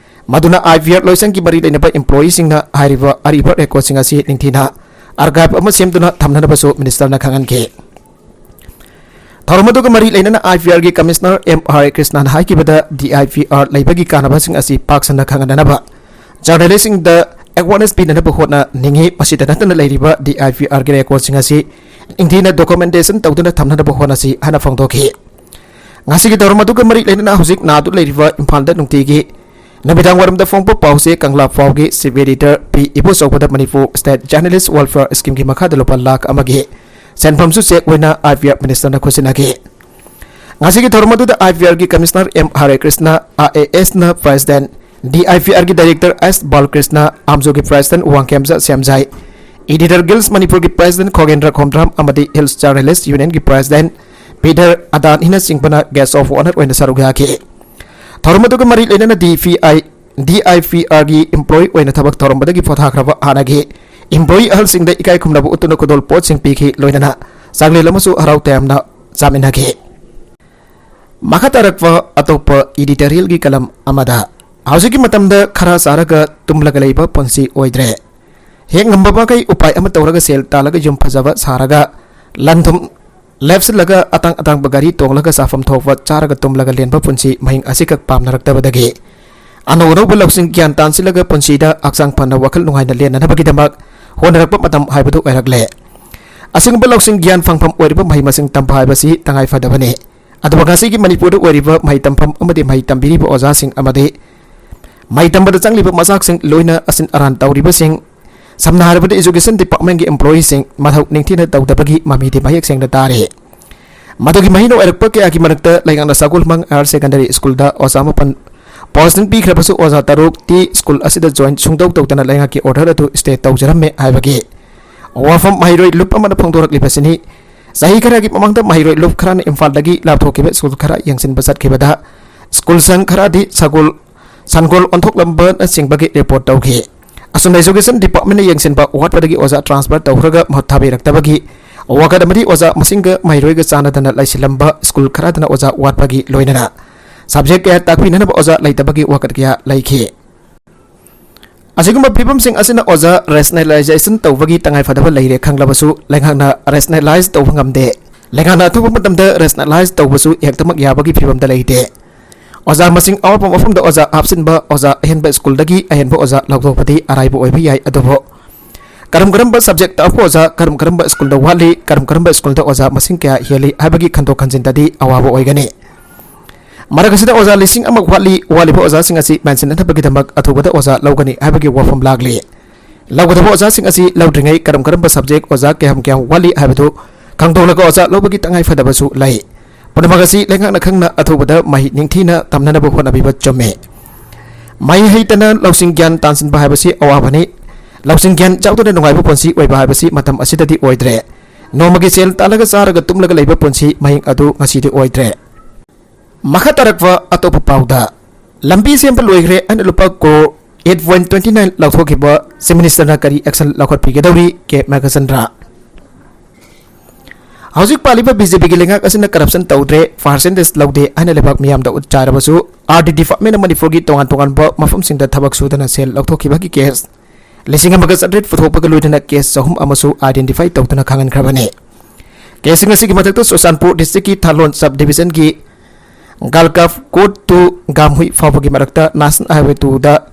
ꯃꯗꯨꯅ IPR ꯂꯣꯏꯁꯪꯒꯤ ꯃꯔꯤ ꯂꯩꯅꯕ ꯏꯝꯄ꯭ꯂꯣꯌꯤꯁꯤꯡꯅ ꯍꯥꯏꯔꯤꯕ ꯑꯔꯤꯕ ꯔꯦꯀꯣꯔꯗꯁꯤꯡ ꯑꯁꯤ ꯅꯤꯡꯊꯤꯅ ꯑꯥꯔꯀꯥꯏꯚ ꯑꯃ ꯁꯦꯝꯗꯨꯅ ꯊꯝꯅꯅꯕꯁꯨ ꯃꯤꯅꯤꯁꯇꯔꯅ ꯈꯪꯍꯟꯈꯤ꯫ ꯊꯧꯔꯝ ꯑꯗꯨꯒ ꯃꯔꯤ ꯂꯩꯅꯅ IPRꯒꯤ ꯀꯃꯤꯁꯅꯔ ꯑꯦꯝ ꯍꯔꯦ ꯀ꯭ꯔꯤꯁꯅꯅ ꯍꯥꯏꯈꯤꯕꯗ, DIPR ꯂꯩꯕꯒꯤ ꯀꯥꯟꯅꯕꯁꯤꯡ ꯑꯁꯤ ꯄꯥꯛ ꯁꯟꯅ ꯈꯪꯍꯟꯅꯅꯕ ꯖꯔꯅꯦꯂꯤꯁꯁꯤꯡꯗ ꯑꯦꯋꯥꯔꯅꯦꯁ ꯄꯤꯅꯅꯕ ꯍꯣꯠꯅꯅꯤꯡꯏ꯫ ꯃꯁꯤꯗ ꯅꯠꯇꯅ ꯂꯩꯔꯤꯕ DIPRꯒꯤ ꯔꯦꯀꯣꯔꯗꯁꯤꯡ ꯑꯁꯤ ꯅꯤꯡꯊꯤꯅ ꯗꯣꯀꯨꯃꯦꯟꯇꯦꯁꯟ ꯇꯧꯗꯨꯅ ꯊꯝꯅꯅꯕ ꯍꯣꯠꯅꯁꯤ ꯍꯥꯏꯅ ꯐꯣꯡꯗꯣꯛꯈꯤ꯫ ꯉꯁꯤꯒꯤ ꯊꯧꯔꯝ ꯑꯗꯨꯒ ꯃꯔꯤ ꯂꯩꯅꯅ ꯍꯧꯖꯤꯛ ꯅꯥꯗꯨꯅ ꯂꯩꯔꯤꯕ ꯏꯝꯐꯥꯜꯗ ꯅꯨꯡꯇꯤꯒꯤ ꯅꯨꯃꯤꯗꯥꯡ ꯋꯥꯏꯔꯝꯗ ꯐꯣꯡꯕ ꯄꯥꯎꯆꯦ ꯀꯪꯂꯥ ꯐꯥꯎꯒꯤ ꯆꯤꯐ ꯑꯦꯗꯤꯇꯔ ꯄꯤ ꯏꯕꯣꯆꯧꯕꯗ ꯃꯅꯤꯄꯨꯔ ꯁ꯭ꯇꯦꯠ ꯖꯔꯅꯦꯂꯤꯁ ꯋꯦꯜꯐꯤꯌꯔ ꯁ꯭ꯀꯤꯝꯒꯤ ꯃꯈꯥꯗ ꯂꯨꯄꯥ ꯂꯥꯈ ꯑꯃꯒꯤ ꯁꯦꯟꯐꯝꯁꯨ ꯆꯦꯛ ꯑꯣꯏꯅ IPR Minister ꯅ ꯈꯨꯠꯁꯤꯟꯅꯈꯤ꯫ ꯉꯁꯤꯒꯤ ꯊꯧꯔꯝ ꯑꯗꯨꯗ IPR ꯒꯤ Commissioner M Hare Krishna, IAS ꯅ President, DIPR ꯒꯤ Director S Balakrishna, AMJO ꯒꯤ President Wangkhemcha ꯁꯦꯝꯖꯥꯏ, Editor Guild Manipur ꯒꯤ President ꯈꯣꯒꯦꯟꯗ꯭ꯔ ꯈꯣꯝꯗ꯭ꯔꯥꯝ ꯑꯃꯗꯤ Hills Journalist Union ꯒꯤ President ꯄꯤꯇꯔ ꯑꯗꯥꯅꯤꯅꯆꯤꯡꯕꯅ Guest of Honour ꯑꯣꯏꯅ ꯁꯔꯨꯛ ꯌꯥꯈꯤ꯫ ꯊꯧꯔꯝ ꯑꯗꯨꯒ ꯃꯔꯤ ꯂꯩꯅꯅ DPI, DIPR ꯒꯤ employee ꯑꯣꯏꯅ ꯊꯕꯛ ꯇꯧꯔꯝꯕꯗꯒꯤ ꯄꯣꯊꯥꯈ꯭ꯔꯕ ꯍꯥꯟꯅꯒꯤ employee ꯑꯍꯜꯁꯤꯡꯗ ꯏꯀꯥꯏ ꯈꯨꯝꯅꯕ ꯎꯠꯇꯨꯅ ꯈꯨꯗꯣꯜ ꯄꯣꯠꯁꯤꯡ ꯄꯤꯈꯤ, ꯂꯣꯏꯅꯅ ꯆꯥꯛꯂꯦꯟ ꯑꯃꯁꯨ ꯍꯔꯥꯎ ꯇꯌꯥꯝꯅ ꯆꯥꯃꯤꯟꯅꯈꯤ꯫ ꯃꯈꯥ ꯇꯥꯔꯛꯄ ꯑꯇꯣꯞꯄ editorial ꯒꯤ ꯀꯂꯝ ꯑꯃꯗ, ꯍꯧꯖꯤꯛꯀꯤ ꯃꯇꯝꯗ ꯈꯔ ꯆꯥꯔꯒ ꯇꯨꯝꯂꯒ ꯂꯩꯕ ꯄꯨꯟꯁꯤ ꯑꯣꯏꯗ꯭ꯔꯦ꯫ ꯍꯦꯛ ꯉꯝꯕ ꯃꯈꯩ ꯎꯄꯥꯏ ꯑꯃ ꯇꯧꯔꯒ ꯁꯦꯜ ꯇꯥꯜꯂꯒ ꯌꯨꯝ ꯐꯖꯕ ꯁꯥꯔꯒ ꯂꯟ ꯊꯨꯝ ꯂꯦꯞꯁꯤꯜꯂꯒ ꯑꯇꯥꯡ ꯑꯇꯥꯡꯕ ꯒꯥꯔꯤ ꯇꯣꯡꯂꯒ ꯆꯥꯐꯝ ꯊꯣꯛꯄ ꯆꯥꯔꯒ ꯇꯨꯝꯂꯒ ꯂꯦꯟꯕ ꯄꯨꯟꯁꯤ ꯃꯍꯤꯡ ꯑꯁꯤꯈꯛ ꯄꯥꯝꯅꯔꯛꯇꯕꯗꯒꯤ ꯑꯅꯧ ꯑꯅꯧꯕ ꯂꯧꯁꯤꯡ ꯒ꯭ꯌꯥꯟ ꯇꯥꯟꯁꯤꯜꯂꯒ ꯄꯨꯟꯁꯤꯗ ꯍꯛꯆꯥꯡ ꯐꯅ ꯋꯥꯈꯜ ꯅꯨꯡꯉꯥꯏꯅ ꯂꯦꯟꯅꯅꯕꯒꯤꯗꯃꯛ ꯍꯣꯠꯅꯔꯛꯄ ꯃꯇꯝ ꯍꯥꯏꯕꯗꯨ ꯑꯣꯏꯔꯛꯂꯦ꯫ ꯑꯁꯤꯒꯨꯝꯕ ꯂꯧꯁꯤꯡ ꯒ꯭ꯌꯥꯟ ꯐꯪꯐꯝ ꯑꯣꯏꯔꯤꯕ ꯃꯍꯩ ꯃꯁꯤꯡ ꯇꯝꯕ ꯍꯥꯏꯕꯁꯤ ꯇꯉꯥꯏ ꯐꯗꯕꯅꯤ꯫ ꯑꯗꯨꯒ ꯉꯁꯤꯒꯤ ꯃꯅꯤꯄꯨꯔꯗ ꯑꯣꯏꯔꯤꯕ ꯃꯍꯩ ꯇꯝꯐꯝ ꯑꯃꯗꯤ ꯃꯍꯩ ꯇꯝꯕꯤꯔꯤꯕ ꯑꯣꯖꯥꯁꯤꯡ ꯑꯃꯗꯤ ꯃꯍꯩ ꯇꯝꯕꯗ ꯆꯪꯂꯤꯕ ꯃꯆꯥꯛꯁꯤꯡ ꯂꯣꯏꯅ ꯑꯁꯤꯟ ꯑꯔꯥꯟ ꯇꯧꯔꯤꯕꯁꯤꯡ, ꯁꯝꯅ ꯍꯥꯏꯔꯕꯗ education department ꯀꯤ employee ꯁꯤꯡ ꯃꯊꯧ ꯅꯤꯡꯊꯤꯅ ꯇꯧꯗꯕꯒꯤ ꯃꯃꯤꯗꯤ ꯃꯌꯦꯛ ꯁꯦꯡꯅ ꯇꯥꯔꯦ꯫ ꯃꯗꯨꯒꯤ ꯃꯍꯩꯅ ꯑꯣꯏꯔꯛꯄ ꯀꯌꯥꯒꯤ ꯃꯔꯛꯇ ꯂꯩꯉꯥꯛꯅ ꯁꯒꯣꯜꯃꯪ Higher Secondary School ꯗ ꯑꯣꯖꯥ ꯃꯥꯄꯟ posting ꯄꯤꯈ꯭ꯔꯕꯁꯨ ꯑꯣꯖꯥ ꯇꯔꯨꯛꯇꯤ school ꯑꯁꯤꯗ join ꯁꯨꯡꯇꯧ ꯇꯧꯗꯅ ꯂꯩꯉꯥꯛꯀꯤ order ꯑꯗꯨ stay ꯇꯧꯖꯔꯝꯃꯦ ꯍꯥꯏꯕꯒꯤ ꯋꯥꯐꯝ ꯃꯍꯩꯔꯣꯏ ꯂꯨꯞ ꯑꯃꯅ ꯐꯣꯡꯗꯣꯔꯛꯂꯤꯕꯁꯤꯅꯤ꯫ ꯆꯍꯤ ꯈꯔꯒꯤ ꯃꯃꯥꯡꯗ ꯃꯍꯩꯔꯣꯏ ꯂꯨꯞ ꯈꯔꯅ ꯏꯝꯐꯥꯜꯗꯒꯤ ꯂꯥꯞꯊꯣꯛꯈꯤꯕ school ꯈꯔ ꯌꯦꯡꯁꯤꯟꯕ ꯆꯠꯈꯤꯕꯗ school ꯁꯪ ꯈꯔꯗꯤ ꯁꯒꯣꯜ, ꯁꯟꯒꯣꯜ ꯑꯣꯟꯊꯣꯛꯂꯝꯕꯅꯆꯤꯡꯕꯒꯤ report ꯇꯧꯈꯤ꯫ ꯑꯁꯨꯝꯅ education department ꯅ ꯌꯦꯡꯁꯤꯟꯕ ꯋꯥꯠꯄꯗꯒꯤ ꯑꯣꯖꯥ transfer ꯇꯧꯈ꯭ꯔꯒ ꯃꯍꯨꯠ ꯊꯥꯕꯤꯔꯛꯇꯕꯒꯤ ꯋꯥꯀꯠ ꯑꯃꯗꯤ ꯑꯣꯖꯥ ꯃꯁꯤꯡꯒ ꯃꯍꯩꯔꯣꯏꯒ ꯆꯥꯟꯅꯗꯅ ꯂꯩꯁꯤꯜꯂꯝꯕ school ꯈꯔꯗꯅ ꯑꯣꯖꯥ ꯋꯥꯠꯄꯒꯤ ꯂꯣꯏꯅꯅ subject ꯀꯌꯥ ꯇꯥꯛꯄꯤꯅꯅꯕ ꯑꯣꯖꯥ ꯂꯩꯇꯕꯒꯤ ꯋꯥꯀꯠ ꯀꯌꯥ ꯂꯩꯈꯤ꯫ ꯑꯁꯤꯒꯨꯝꯕ ꯐꯤꯕꯝꯁꯤꯡ ꯑꯁꯤꯅ ꯑꯣꯖꯥ rationalization ꯇꯧꯕꯒꯤ ꯇꯉꯥꯏꯐꯗꯕ ꯂꯩꯔꯦ ꯈꯪꯂꯕꯁꯨ, ꯂꯩꯉꯥꯛꯅ rationalize ꯇꯧꯕ ꯉꯝꯗꯦ꯫ ꯂꯩꯉꯥꯛꯅ ꯑꯊꯨꯕ ꯃꯇꯝꯗ rationalize ꯇꯧꯕꯁꯨ ꯍꯦꯛꯇꯃꯛ ꯌꯥꯕꯒꯤ ꯐꯤꯕꯝꯗ ꯂꯩꯇꯦ꯫ ꯑꯣꯖꯥ ꯃꯁꯤꯡ ꯑꯋꯥꯠꯄ ꯃꯐꯝꯗ ꯑꯣꯖꯥ ꯍꯥꯞꯆꯤꯟꯕ, ꯑꯣꯖꯥ ꯑꯍꯦꯟꯕ school ꯗꯒꯤ ꯑꯍꯦꯟꯕ ꯑꯣꯖꯥ ꯂꯧꯊꯣꯛꯄꯗꯤ ꯑꯔꯥꯏꯕ ꯑꯣꯏꯕ ꯌꯥꯏ, ꯑꯗꯨꯕꯨ ꯀꯔꯝ ꯀꯔꯝꯕ subject ꯇꯥꯛꯄ ꯑꯣꯖꯥ ꯀꯔꯝ ꯀꯔꯝꯕ school ꯗ ꯋꯥꯠꯂꯤ, ꯀꯔꯝ ꯀꯔꯝꯕ school ꯗ ꯑꯣꯖꯥ ꯃꯁꯤꯡ ꯀꯌꯥ ꯍꯦꯜꯂꯤ ꯍꯥꯏꯕꯒꯤ ꯈꯟꯗꯣꯛ ꯈꯟꯖꯤꯟꯗꯗꯤ ꯑꯋꯥꯕ ꯑꯣꯏꯒꯅꯤ꯫ ꯃꯔꯛ ꯑꯁꯤꯗ ꯑꯣꯖꯥ ꯂꯤꯁꯤꯡ ꯑꯃ ꯋꯥꯠꯂꯤ, ꯋꯥꯠꯂꯤꯕ ꯑꯣꯖꯥꯁꯤꯡ ꯑꯁꯤ ꯃꯦꯟꯁꯤꯟꯅꯅꯕꯒꯤꯗꯃꯛ ꯑꯊꯨꯕꯗ ꯑꯣꯖꯥ ꯂꯧꯒꯅꯤ ꯍꯥꯏꯕꯒꯤ ꯋꯥꯐꯝ ꯂꯥꯛꯂꯤ꯫ ꯂꯧꯒꯗꯕ ꯑꯣꯖꯥꯁꯤꯡ ꯑꯁꯤ ꯂꯧꯗ꯭ꯔꯤꯉꯩ ꯀꯔꯝ ꯀꯔꯝꯕ subject ꯑꯣꯖꯥ ꯀꯌꯥꯝ ꯀꯌꯥꯝ ꯋꯥꯠꯂꯤ ꯍꯥꯏꯕꯗꯨ ꯈꯪꯗꯣꯛꯂꯒ ꯑꯣꯖꯥ ꯂꯧꯕꯒꯤ ꯇꯉꯥꯏ ꯐꯗꯕꯁꯨ ꯂꯩ꯫ ꯄꯨꯝꯅꯃꯛ ꯑꯁꯤ ꯂꯩꯉꯥꯛꯅ ꯈꯪꯅ ꯑꯊꯨꯕꯗ ꯃꯍꯩ ꯅꯤꯡꯊꯤꯅ ꯇꯝꯅꯅꯕ ꯍꯣꯠꯅꯕꯤꯕ ꯆꯨꯝꯃꯤ꯫ ꯃꯍꯩ ꯍꯩꯇꯅ ꯂꯧꯁꯤꯡ ꯒ꯭ꯌꯥꯟ ꯇꯥꯟꯁꯤꯟꯕ ꯍꯥꯏꯕꯁꯤ ꯑꯋꯥꯕꯅꯤ꯫ ꯂꯧꯁꯤꯡ ꯒ꯭ꯌꯥꯟ ꯌꯥꯎꯗꯅ ꯅꯨꯡꯉꯥꯏꯕ ꯄꯨꯟꯁꯤ ꯑꯣꯏꯕ ꯍꯥꯏꯕꯁꯤ ꯃꯇꯝ ꯑꯁꯤꯗꯗꯤ ꯑꯣꯏꯗ꯭ꯔꯦ꯫ ꯅꯣꯡꯃꯒꯤ ꯁꯦꯜ ꯇꯥꯜꯂꯒ ꯆꯥꯔꯒ ꯇꯨꯝꯂꯒ ꯂꯩꯕ ꯄꯨꯟꯁꯤ ꯃꯍꯤꯡ ꯑꯗꯨ ꯉꯁꯤꯗꯤ ꯑꯣꯏꯗ꯭ꯔꯦ꯫ ꯃꯈꯥ ꯇꯥꯔꯛꯄ ꯑꯇꯣꯞꯄ ꯄꯥꯎꯗ, ꯂꯝꯕꯤ ꯁꯦꯝꯕ ꯂꯣꯏꯈ꯭ꯔꯦ ꯍꯥꯏꯅ ꯂꯨꯄꯥ crore eight point twenty nine ꯂꯧꯊꯣꯛꯈꯤꯕ Chief Minister ꯅ ꯀꯔꯤ action ꯂꯧꯈꯠꯄꯤꯒꯗꯧꯔꯤ? ꯀꯦ ꯃꯦꯘꯆꯟꯗ꯭ꯔ꯫ ꯍꯧꯖꯤꯛ ꯄꯥꯜꯂꯤꯕ BJP ꯒꯤ ꯂꯩꯉꯥꯛ ꯑꯁꯤꯅ corruption ꯇꯧꯗ꯭ꯔꯦ, percentage ꯂꯧꯗꯦ ꯍꯥꯏꯅ ꯂꯩꯕꯥꯛ ꯃꯤꯌꯥꯝꯗ ꯎꯠ ꯆꯥꯏꯔꯕꯁꯨ, RD department ꯅ ꯃꯅꯤꯄꯨꯔꯒꯤ ꯇꯣꯉꯥꯟ ꯇꯣꯉꯥꯟꯕ ꯃꯐꯝꯁꯤꯡꯗ ꯊꯕꯛ ꯁꯨꯗꯅ ꯁꯦꯜ ꯂꯧꯊꯣꯛꯈꯤꯕꯒꯤ case ꯂꯤꯁꯤꯡ ꯑꯃꯒ ꯆꯥꯇ꯭ꯔꯦꯠ ꯄꯨꯊꯣꯛꯄꯒ ꯂꯣꯏꯅꯅ case ꯆꯍꯨꯝ ꯑꯃꯁꯨ identify ꯇꯧꯗꯨꯅ ꯈꯪꯍꯟꯈ꯭ꯔꯕꯅꯤ꯫ Case ꯁꯤꯡ ꯑꯁꯤꯒꯤ ꯃꯊꯛꯇ ꯆꯨꯔꯆꯥꯟꯄꯨꯔ district ꯀꯤ ꯊꯥꯂꯣꯟ sub division ꯒꯤ Galkaf Court to Gamhui ꯐꯥꯎꯕꯒꯤ ꯃꯔꯛꯇ National Highway two ꯗ,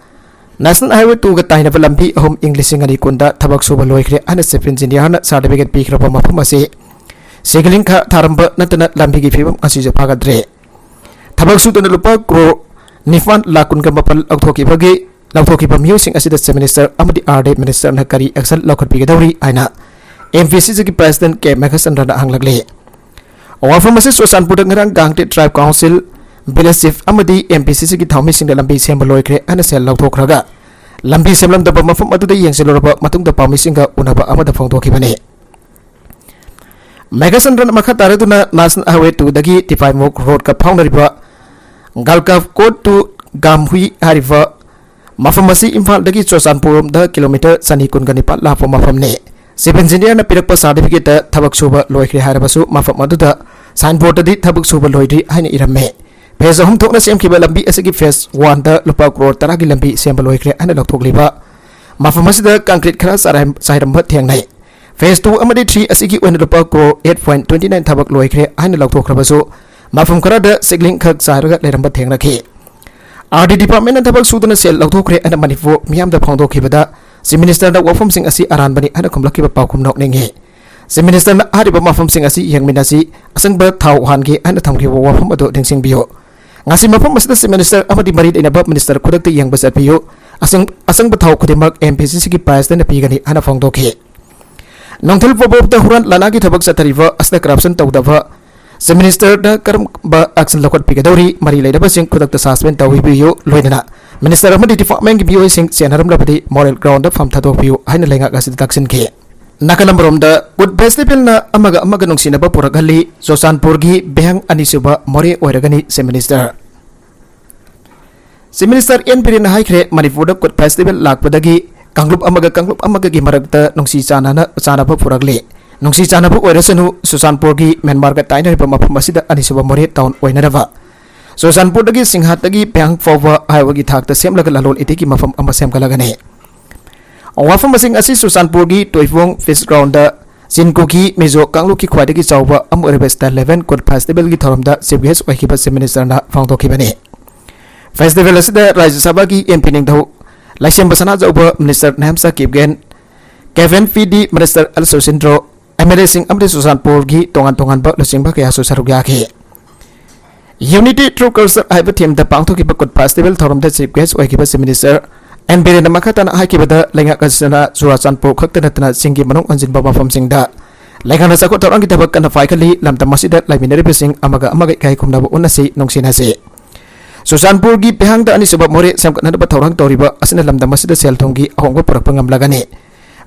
National Highway two ꯒ ꯇꯥꯏꯅꯕ ꯂꯝꯕꯤ ꯑꯍꯨꯝ ꯏꯪ ꯂꯤꯁꯤꯡ ꯑꯅꯤ ꯀꯨꯟꯗ ꯊꯕꯛ ꯁꯨꯕ ꯂꯣꯏꯈ꯭ꯔꯦ ꯍꯥꯏꯅ Chief Engineer ꯅ certificate ꯄꯤꯈ꯭ꯔꯕ ꯃꯐꯝ ꯑꯁꯤ ꯁꯤꯒꯂꯤꯡ ꯈꯔ ꯊꯥꯔꯝꯕ ꯅꯠꯇꯅ ꯂꯝꯕꯤꯒꯤ ꯐꯤꯕꯝ ꯑꯁꯤꯁꯨ ꯐꯒꯠꯇ꯭ꯔꯦ꯫ ꯊꯕꯛ ꯁꯨꯗꯅ ꯂꯨꯄꯥ ꯀ꯭ꯔꯣꯔ ꯅꯤꯄꯥꯟ ꯂꯥꯈ ꯀꯨꯟꯒ ꯃꯥꯄꯟ ꯂꯧꯊꯣꯛꯈꯤꯕꯒꯤ, ꯂꯧꯊꯣꯛꯈꯤꯕ ꯃꯤꯑꯣꯏꯁꯤꯡ ꯑꯁꯤꯗ Chief Minister ꯑꯃꯗꯤ RD Minister ꯅ ꯀꯔꯤ action ꯂꯧꯈꯠꯄꯤꯒꯗꯧꯔꯤ ꯍꯥꯏꯅ MPCC ꯒꯤ President ꯀꯦ ꯃꯦꯘꯆꯟꯗ꯭ꯔꯅ ꯍꯪꯂꯛꯂꯤ꯫ ꯋꯥꯐꯝ ꯑꯁꯤ ꯆꯨꯔꯆꯥꯟꯄꯨꯔꯗ ꯉꯔꯥꯡ ꯒꯥꯡꯇꯦ Tribe Council, Village Chief ꯑꯃꯗꯤ MPCC ꯒꯤ ꯊꯧꯃꯤꯁꯤꯡꯅ ꯂꯝꯕꯤ ꯁꯦꯝꯕ ꯂꯣꯏꯈ꯭ꯔꯦ ꯍꯥꯏꯅ ꯁꯦꯜ ꯂꯧꯊꯣꯛꯈ꯭ꯔꯒ ꯂꯝꯕꯤ ꯁꯦꯝꯂꯝꯗꯕ ꯃꯐꯝ ꯑꯗꯨꯗ ꯌꯦꯡꯁꯤꯜꯂꯨꯔꯕ ꯃꯇꯨꯡꯗ ꯄꯥꯎꯃꯤꯁꯤꯡꯒ ꯎꯅꯕ ꯑꯃꯗ ꯐꯣꯡꯗꯣꯛꯈꯤꯕꯅꯤ꯫ ꯃꯦꯘꯆꯟꯗ꯭ꯔꯅ ꯃꯈꯥ ꯇꯥꯔꯗꯨꯅ National Highway two ꯗꯒꯤ ꯇꯤꯄꯥꯏꯃꯨꯛ road ꯀ ꯐꯥꯎꯅꯔꯤꯕ Galkaf Court to Gamhui ꯍꯥꯏꯔꯤꯕ ꯃꯐꯝ ꯑꯁꯤ ꯏꯝꯐꯥꯜꯗꯒꯤ ꯆꯨꯔꯆꯥꯟꯄꯨꯔ ꯔꯣꯝꯗ ꯀꯤꯂꯣꯃꯤꯇꯔ ꯆꯅꯤ ꯀꯨꯟꯒ ꯅꯤꯄꯥꯟ ꯂꯥꯞꯄ ꯃꯐꯝꯅꯤ꯫ Chief Engineer ꯅ ꯄꯤꯔꯛꯄ certificate ꯇ ꯊꯕꯛ ꯁꯨꯕ ꯂꯣꯏꯈ꯭ꯔꯦ ꯍꯥꯏꯔꯕꯁꯨ ꯃꯐꯝ ꯑꯗꯨꯗ signboard ꯇꯗꯤ ꯊꯕꯛ ꯁꯨꯕ ꯂꯣꯏꯗ꯭ꯔꯤ ꯍꯥꯏꯅ ꯏꯔꯝꯃꯤ꯫ Phase ꯑꯍꯨꯝ ꯊꯣꯛꯅ ꯁꯦꯝꯈꯤꯕ ꯂꯝꯕꯤ ꯑꯁꯤꯒꯤ phase one ꯗ ꯂꯨꯄꯥ ꯀ꯭ꯔꯣꯔ ꯇꯔꯥꯒꯤ ꯂꯝꯕꯤ ꯁꯦꯝꯕ ꯂꯣꯏꯈ꯭ꯔꯦ ꯍꯥꯏꯅ ꯂꯧꯊꯣꯛꯂꯤꯕ ꯃꯐꯝ ꯑꯁꯤꯗ concrete ꯈꯔ ꯆꯥꯏꯔꯝ-, ꯆꯥꯏꯔꯝꯕ ꯊꯦꯡꯅꯩ꯫ Phase two ꯑꯃꯗꯤ three ꯑꯁꯤꯒꯤ ꯑꯣꯏꯅ ꯂꯨꯄꯥ crore eight point twenty nine ꯊꯕꯛ ꯂꯣꯏꯈ꯭ꯔꯦ ꯍꯥꯏꯅ ꯂꯧꯊꯣꯛꯈ꯭ꯔꯕꯁꯨ, ꯃꯐꯝ ꯈꯔꯗ ꯁꯤꯒꯂꯤꯡ ꯈꯛ ꯆꯥꯏꯔꯒ ꯂꯩꯔꯝꯕ ꯊꯦꯡꯅꯈꯤ꯫ RD department ꯅ ꯊꯕꯛ ꯁꯨꯗꯅ ꯁꯦꯜ ꯂꯧꯊꯣꯛꯈ꯭ꯔꯦ ꯍꯥꯏꯅ ꯃꯅꯤꯄꯨꯔ ꯃꯤꯌꯥꯝꯗ ꯐꯣꯡꯗꯣꯛꯈꯤꯕꯗ, Chief Minister ꯅ ꯋꯥꯐꯝꯁꯤꯡ ꯑꯁꯤ ꯑꯔꯥꯟꯕꯅꯤ ꯍꯥꯏꯅ ꯈꯨꯝꯂꯛꯈꯤꯕ ꯄꯥꯎꯈꯨꯝ ꯅꯣꯛꯅꯤꯡꯉꯤ꯫ Chief Minister ꯅ ꯍꯥꯏꯔꯤꯕ ꯃꯐꯝꯁꯤꯡ ꯑꯁꯤ ꯌꯦꯡꯃꯤꯟꯅꯁꯤ, ꯑꯁꯪꯕ ꯊꯥꯎ ꯍꯥꯟꯒꯦ ꯍꯥꯏꯅ ꯊꯝꯈꯤꯕ ꯋꯥꯐꯝ ꯑꯗꯨ ꯅꯤꯡꯁꯤꯡꯕꯤꯌꯨ꯫ ꯉꯁꯤ ꯃꯐꯝ ꯑꯁꯤꯗ Chief Minister ꯑꯃꯗꯤ ꯃꯔꯤ ꯂꯩꯅꯕ minister ꯈꯨꯗꯛꯇ ꯌꯦꯡꯕ ꯆꯠꯄꯤꯌꯨ꯫ ꯑꯁꯪ-, ꯑꯁꯪꯕ ꯊꯥꯎ ꯈꯨꯗꯤꯡꯃꯛ M P C C ꯒꯤ price ꯇ ꯑꯣꯏꯅ ꯄꯤꯒꯅꯤ ꯍꯥꯏꯅ ꯐꯣꯡꯗꯣꯛꯈꯤ꯫ ꯅꯣꯡꯊꯤꯜ ꯄꯣꯕꯣꯞꯇ ꯍꯨꯔꯥꯟ ꯂꯥꯟꯅꯥꯒꯤ ꯊꯕꯛ ꯆꯠꯊꯔꯤꯕ ꯑꯁꯤꯗ corruption ꯇꯧꯗꯕ Chief Minister ꯅ ꯀꯔꯝꯕ action ꯂꯧꯈꯠꯄꯤꯒꯗꯧꯔꯤ? ꯃꯔꯤ ꯂꯩꯅꯕꯁꯤꯡ ꯈꯨꯗꯛꯇ suspend ꯇꯧꯕꯤꯌꯨ, ꯂꯣꯏꯅꯅ Minister ꯑꯃꯗꯤ department ꯀꯤ ꯃꯤꯑꯣꯏꯁꯤꯡ ꯆꯦꯟꯅꯔꯝꯂꯕꯗꯤ moral ground ꯗ ꯐꯝ ꯊꯥꯗꯣꯛꯄꯤꯌꯨ ꯍꯥꯏꯅ ꯂꯩꯉꯥꯛ ꯑꯁꯤꯗ ꯇꯛꯁꯤꯟꯈꯤ꯫ ꯅꯥꯀꯜ ꯑꯃꯔꯣꯝꯗ, ꯀꯨꯠ festival ꯅ ꯑꯃꯒ ꯑꯃꯒ ꯅꯨꯡꯁꯤꯅꯕ ꯄꯨꯔꯛꯍꯜꯂꯤ, ꯆꯨꯔꯆꯥꯟꯄꯨꯔꯒꯤ ꯚꯦꯡ ꯑꯅꯤꯁꯨꯕ ꯃꯣꯔꯦ ꯑꯣꯏꯔꯒꯅꯤ Chief Minister꯫ Chief Minister N ꯕꯤꯔꯦꯟꯅ ꯍꯥꯏꯈ꯭ꯔꯦ, ꯃꯅꯤꯄꯨꯔꯗ ꯀꯨꯠ festival ꯂꯥꯛꯄꯗꯒꯤ ꯀꯥꯡꯂꯨꯞ ꯑꯃꯒ ꯀꯥꯡꯂꯨꯞ ꯑꯃꯒꯒꯤ ꯃꯔꯛꯇ ꯅꯨꯡꯁꯤ ꯆꯥꯟꯅꯅ, ꯆꯥꯟꯅꯕ ꯄꯨꯔꯛꯂꯦ꯫ ꯅꯨꯡꯁꯤ ꯆꯥꯟꯅꯕ ꯑꯣꯏꯔꯁꯅꯨ, ꯆꯨꯔꯆꯥꯟꯄꯨꯔꯒꯤ ꯃ꯭ꯌꯥꯟꯃꯥꯔꯒ ꯇꯥꯏꯅꯔꯤꯕ ꯃꯐꯝ ꯑꯁꯤꯗ ꯑꯅꯤꯁꯨꯕ ꯃꯣꯔꯦ town ꯑꯣꯏꯅꯅꯕ ꯆꯨꯔꯆꯥꯟꯄꯨꯔꯗꯒꯤ ꯁꯤꯡꯍꯥꯠꯇꯒꯤ ꯄꯦꯡ ꯐꯥꯎꯕ highway ꯒꯤ ꯊꯥꯛꯇ ꯁꯦꯝꯂꯒ ꯂꯂꯣꯟ ꯏꯇꯤꯛꯀꯤ ꯃꯐꯝ ꯑꯃ ꯁꯦꯝꯒꯠꯂꯒꯅꯤ꯫ ꯋꯥꯐꯝꯁꯤꯡ ꯑꯁꯤ ꯆꯨꯔꯆꯥꯟꯄꯨꯔꯒꯤ ꯇꯣꯏꯐꯣꯡ Feast Ground ꯗ ꯆꯤꯟ ꯀꯨꯀꯤ ꯃꯤꯖꯣ ꯀꯥꯡꯂꯨꯞꯀꯤ ꯈ꯭ꯋꯥꯏꯗꯒꯤ ꯆꯥꯎꯕ ꯑꯃ ꯑꯣꯏꯔꯤꯕ Star eleven ꯀꯨꯠ festival ꯒꯤ ꯊꯧꯔꯝꯗ Chief Guest ꯑꯣꯏꯈꯤꯕ Chief Minister ꯅ ꯐꯣꯡꯗꯣꯛꯈꯤꯕꯅꯤ꯫ Festival ꯑꯁꯤꯗ ꯔꯥꯖ꯭ꯌ ꯁꯚꯥꯒꯤ M P Ningthou Leishemba Sanajaoba, Minister Nemcha Kipgen, Cabinet P D Minister L Susindro, M L A ꯁꯤꯡ ꯑꯃꯗꯤ ꯆꯨꯔꯆꯥꯟꯄꯨꯔꯒꯤ ꯇꯣꯉꯥꯟ ꯇꯣꯉꯥꯟꯕ ꯂꯨꯆꯤꯡꯕ ꯀꯌꯥꯁꯨ ꯁꯔꯨꯛ ꯌꯥꯈꯤ꯫ Unity Through Culture ꯍꯥꯏꯕ theme ꯗ ꯄꯥꯡꯊꯣꯛꯈꯤꯕ ꯀꯨꯠ festival ꯊꯧꯔꯝꯗ Chief Guest ꯑꯣꯏꯈꯤꯕ Chief Minister N ꯕꯤꯔꯦꯟꯅ ꯃꯈꯥ ꯇꯥꯅ ꯍꯥꯏꯈꯤꯕꯗ, ꯂꯩꯉꯥꯛ ꯑꯁꯤꯅ ꯆꯨꯔꯆꯥꯟꯄꯨꯔ ꯈꯛꯇ ꯅꯠꯇꯅ ꯆꯤꯡꯒꯤ ꯃꯅꯨꯡ ꯍꯟꯖꯤꯟꯕ ꯃꯐꯝꯁꯤꯡꯗ ꯂꯩꯉꯥꯛꯅ ꯆꯥꯎꯈꯠ ꯊꯧꯔꯥꯡꯒꯤ ꯊꯕꯛ ꯀꯟꯅ ꯄꯥꯏꯈꯠꯂꯤ꯫ ꯂꯝꯗꯝ ꯑꯁꯤꯗ ꯂꯩꯃꯤꯟꯅꯔꯤꯕꯁꯤꯡ ꯑꯃꯒ ꯑꯃꯒ ꯏꯀꯥꯏ ꯈꯨꯝꯅꯕ ꯎꯠꯅꯁꯤ, ꯅꯨꯡꯁꯤꯅꯁꯤ꯫ ꯆꯨꯔꯆꯥꯟꯄꯨꯔꯒꯤ ꯚꯦꯡꯗ ꯑꯅꯤꯁꯨꯕ ꯃꯣꯔꯦ ꯁꯦꯝꯒꯠꯅꯅꯕ ꯊꯧꯔꯥꯡ ꯇꯧꯔꯤꯕ ꯑꯁꯤꯅ ꯂꯝꯗꯝ ꯑꯁꯤꯗ ꯁꯦꯜ ꯊꯨꯝꯒꯤ ꯑꯍꯣꯡꯕ ꯄꯨꯔꯛꯄ ꯉꯝꯂꯒꯅꯤ꯫